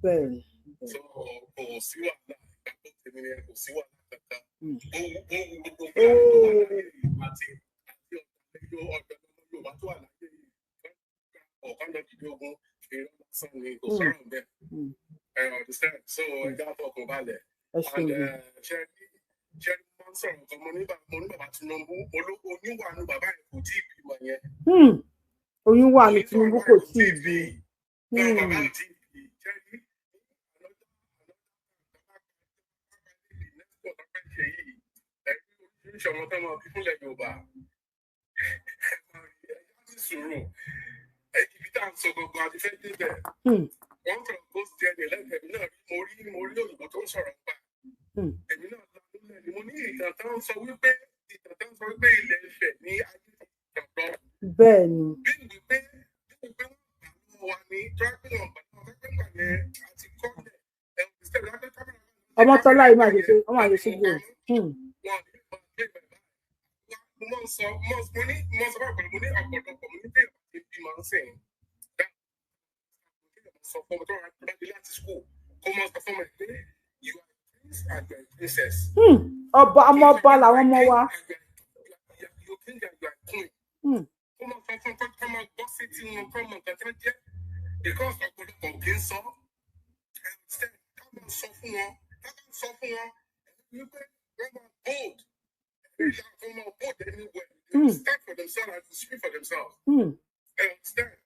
Bẹ́ẹ̀ Oyún wà ní Tinubu kò tí ì bí. Ibi tá à ń sọ gangan àti fẹ́ débẹ̀. Wọ́n sọ̀rọ̀ ghost journey lẹ́gbẹ̀ẹ́ mi náà, mo rí òyìnbó tó ń sọ̀rọ̀ nípa. Èmi náà lálẹ́ ni mo ní ìtàn tó ń sọ wípé ilẹ̀ Ifẹ̀ ní ayé ìtàn lọ. Bẹ́ẹ̀ ni. Bí pé wọ́n gbà lọ́wọ́ wa ní tọ́pẹ́ wọn gbà lọ́wọ́ tọ́pẹ́ gbà yẹn àti kọ́lẹ̀ Ọmọtọ́lá yìí máa ṣe ọmọ àṣẹ gbé. Mo máa ń sọ mo ní mo sọ fún àpẹẹrẹ mo ní ọ̀pọ̀lọpọ̀ mo ní bẹ́ẹ̀. Ọba ọmọ ọba làwọn ọmọ wa.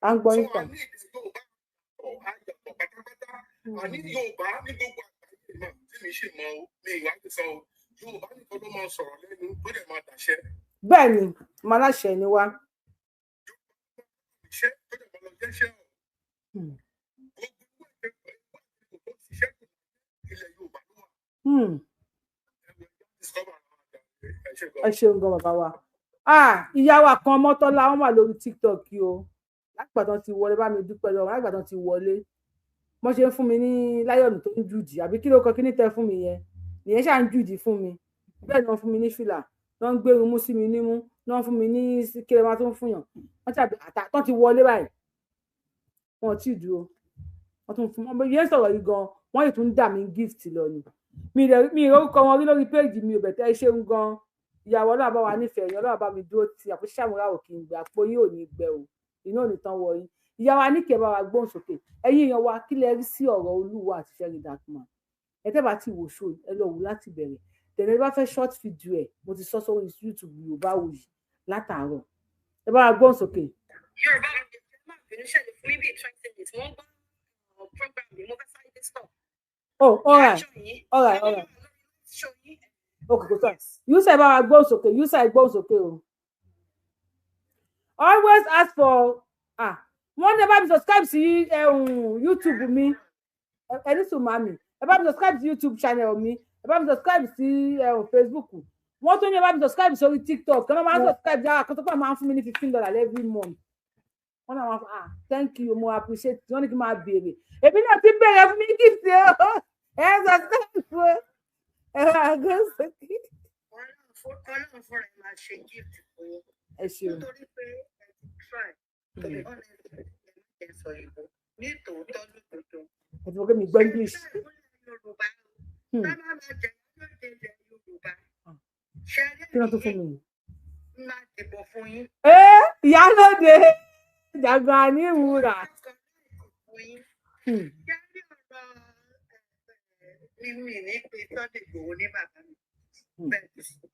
À ń gbọ́ yín pa. Bẹ́ẹ̀ ni màláṣẹ ni wá. Ẹ ṣeun gan bàbá wa. Ìyá wa kan Mọ́tọ́lá wọn wà lórí TikTok o, lágbà tán ti wọlé, bá mi dúpẹ́ lọ́wọ́ lágbà tán ti wọlé. Wọ́n ṣe ń fún mi ní láyọ̀nù tó ń jùdì àbí kí ló kọ kí ní tẹ fún mi yẹn, ìyẹn ṣáà ń jùdì fún mi. Bẹ́ẹ̀ ni wọ́n fún mi ní fìlà, wọ́n ń gbé irun mú sí mi nímú, wọ́n fún mi ní kílẹ̀ máa tó ń fún yàn. Wọ́n ti àtà ti wọlé báyìí, wọn ò tí ì dúró, wọ́n tún fún wọn yẹn sọ̀rọ̀ yìí gan, wọ́n yìí tún dà mí gift lọ ni. Mi ìrórúkọ wọn rí lórí péèjì mi ò bẹ̀tẹ̀. Ẹ ṣeun gan ìyàwó, Ọlọ́run bá wa nífẹ̀ẹ́ yín, Ọlọ́run bá mi dúró ti àpòṣí àmúra òkè ìgbà àpò yín ò ní gbẹ o, iná ò ní tán wọ yín. Ìyá wa ní kí ẹ bá wa gbóhùn sókè. Ẹ̀yin èèyàn wa, kí lẹ rí sí ọ̀rọ̀ Olúwa àti Very Dark Man? Ẹ tẹ́ bá ti wò ṣó, ẹ lọ wò láti bẹ̀rẹ̀. Tẹ̀lé bá fẹ́ short video ẹ̀, mo ti sọ sórí YouTube Yorùbáwùyí látàárọ̀. Ẹ bá wa gbóhùn sókè. Yorùbá má bínú, ṣẹlẹ̀ fún mi bíi 20 minutes, mo ń gbọ́ program mi, mo fẹ́ sáré dé stop. Oh, all right, all right, all right. Okay, kò sọ. Yusa, bá wa gbóhùn sókè. Yusa, gbóhùn sókè o. Always ask for wọ́n ní ẹ bá mi subscribe sí YouTube mi, ẹni sùn màmí, ẹ bá mi subscribe sí YouTube channel mi, ẹ bá mi subscribe sí Facebook. Wọ́n tún ní ẹ bá mi subscribe sórí TikTok. Kí wọ́n máa ń subscribe jára kan tó pọ̀, máa ń fún mi ní $15 every month. Wọ́n náà wọ́n thank you, mo appreciate. Wọ́n ní kí n máa béèrè, èmi náà ti béèrè fún mi gift o. Ẹ subscribe fún ẹ máa gbé sókè. Ọlọ́run fúnra ẹ máa ṣe gift fún yín. Ẹ ṣeun. Nítorí pé ẹ ti try to be honest, ẹ sọ ìbò ní tòótọ́ lódodo. Ẹ ti mọ̀ pé mi gbọ́ English. Yorùbá tá máa máa jẹ lóde ilẹ̀ Yorùbá. Kí ló tún fún mi? Máa dìbò fún yín. Ẹ ìyálóde jàgbá ní ìwúrà. Mi ní pé Sunday Igboho ní bàbá mi. Bẹ́ẹ̀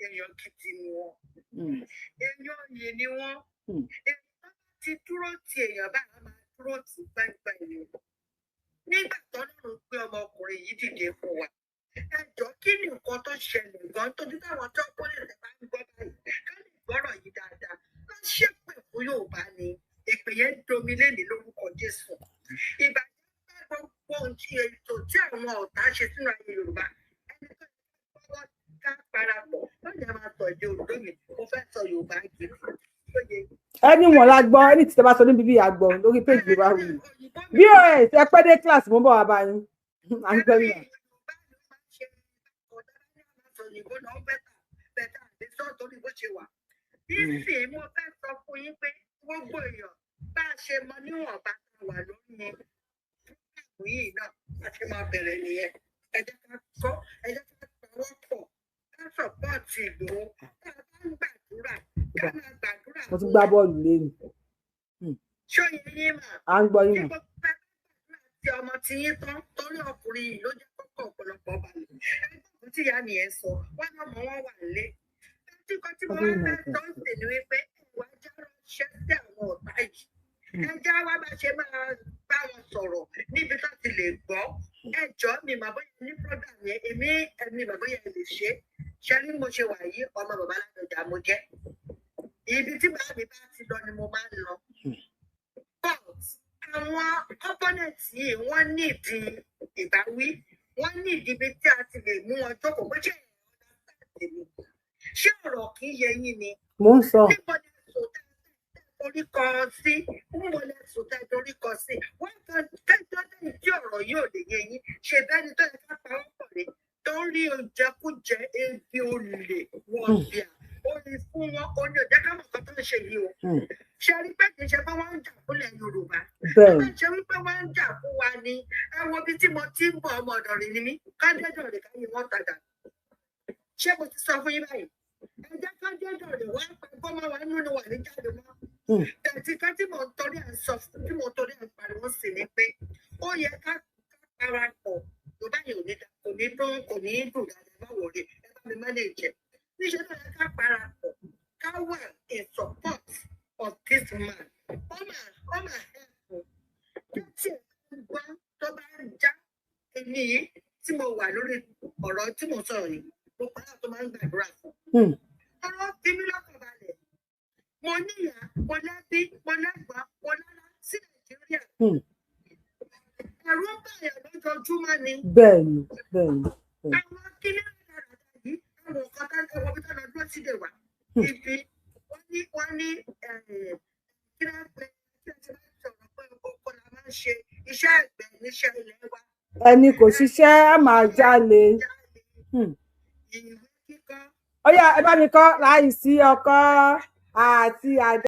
èèyàn gidi ni wọ́n. Èèyàn yìí ni wọ́n. Èèyàn ti dúró ti èèyàn báyìí máa dúró ti gbangba ènìyàn. Nígbà tọ́lọ́run gbé ọmọkùnrin yìí dìde fún wa. Ẹ jọ̀ọ́, kí ni nǹkan tó ṣẹlẹ̀ gan tó ní táwọn tó kọ́ lè bá ń gbọ́ báyìí ká lè gbọ́rọ̀ yìí dáadáa. Wọ́n ṣépè fún Yorùbá ni èpè yẹn domi lénìí lórúkọ Jésù. Ìbàjẹ́ bá gbogbo ohun tí ètò tí àwọn ọ̀tá ṣe sínú ayé Yorùbá. Ẹni tó yẹ ká parapọ̀ lọ́jà máa sọ èdè Oǹdó mi, mo fẹ́ sọ Yorùbá gidi. Ẹni wọn la gbọ́, ẹni tí tẹ bá sọ níbi bí àgbọ̀ lórí péjì Yorùbáwùyí. Bos ẹ pẹ́ dé class, mo ń bọ̀ wá bá yín. À ń gbọ́ yín. Nísìnyí mo fẹ́ sọ fún yín pé gbogbo èèyàn bá a ṣe mọ níwọ̀nba tá a wà lórí yìí náà a ṣe máa bẹ̀rẹ̀ nìyẹn. Ẹ jẹ́ ká kọ́, ẹ jẹ́ ká pawọ́ pọ̀, ká sọ̀pọ̀tì Ìgbòho, ká bá ń gbàdúrà, ká máa gbàdúrà. Mo tún gbá bọ́ọ̀lù lẹ́nu. Ṣó yẹ yín mà? À ń gbọ́ yín mà. Tí ọmọ ti yín tán torí ọkùnrin yìí ló jẹ́ kọ́kọ́ ọ̀pọ̀lọpọ̀ balẹ̀. Ẹgbẹ́ tí ìyá mi yẹn sọ, wọ́n náà mọ̀ wọ́n wà lé. Tí kan tí mo wá fẹ́ sọ ń sè ní wípé ìwà já ránṣẹ́ sí àwọn ọ̀tá yìí. Ẹ já wá bá ṣe máa bá wọn sọ̀rọ̀ níbi tó ti lè gbọ́. Ẹ jọ̀ọ́, mi mà bóyá ní program yẹn, èmi ẹ̀mí mà bóyá ẹ lè ṣe. Ṣé ní mo ṣe wà yìí, ọmọ bàbá Ládọjà mo jẹ́. Ibi tí bàbá mi bá ti lọ ni mo máa ń lọ. But àwọn opponent yìí wọ́n nídìí ìbáwí, wọ́n nídìí ibi tí a ti lè mú wọn jókòó bó ṣe ṣé ọ̀rọ̀ kì í yé yín ni. Mo ń sọ. Níbo ni ẹ̀sùn tẹ́ torí kọ sí? Níbo ni ẹ̀sùn tẹ́ torí kọ sí? Wọ́n kàn tẹ́jọ́ lẹ́yìn tí ọ̀rọ̀ yìí ò lè yé yín. Ṣe bẹ́ni tó yẹ ká pa wọ́n pọ̀ rè tó ń rí oúnjẹkújẹ ebi olè wọ̀n bíà ó ní fún wọn ó ní òjẹ́ ká mọ̀ nǹkan tó ń ṣe yìí o. Ṣe rí pé kì í ṣe pé wọ́n ń jà fún fúnlẹ̀ Yorùbá. Bẹ́ẹ̀ni. Tó bá ṣe wípé wọ́n ń jà fún wa ni, ẹ wo ibi tí mo ti ń bọ̀, ọmọ ọ̀dọ̀ rìn ni mí, kádẹ́dọ̀ rẹ̀ káyé wọ́n padà. Ṣé mo ti sọ fún yín báyìí? Ẹ jẹ́ kádẹ́dọ̀ rẹ̀ wá pa gbọ́mọ wa nínú wà ní jáde mọ́. Tẹ̀sí ká tí mò ń torí ẹ̀ sọ, tí mò ń torí ẹ̀ pariwo sí ni pé ó yẹ ká parapọ̀. Yorùbá yẹn ò ní kò ní dún, kò ní dùn dáadáa, báwo rí ẹ bá mi manage ẹ̀. Níṣẹ́ ló yẹ ká parapọ̀, ká wà in support of this man. Ó mà help tí ẹ gbọ́ tó bá ń já èmi yìí tí mo wà lórí ọ̀rọ̀ tí mo sọ̀rọ̀ yìí, mo pàdé tó máa ń gbàdúrà fún. Ọ̀rọ̀ fi mí lọ́kàn balẹ̀. Mo níyà, mo lẹ́bí, mo lẹ́gbàá, mo lára sí Nàìjíríà. Ẹ̀rù ń bàyàn lójoojúmọ́ ni. Bẹ́ẹ̀ni, bẹ́ẹ̀ni. Àwọn kíní rádaràda yìí, àwọn nǹkan tá ẹwọ́ bí tọ́lọ dúró sílẹ̀ wá. Ibi wọ́n ní kí ló ń pè kí ló ti máa ń sọ̀rọ̀ pé oko la máa ń ṣe, iṣẹ́ àgbẹ̀ níṣẹ́ ilẹ̀ wa. Ẹni kò ṣiṣẹ́ á máa jalè. Ó yá, ẹ bá mi kọ́ láì sí ọkọ́ àti àdá.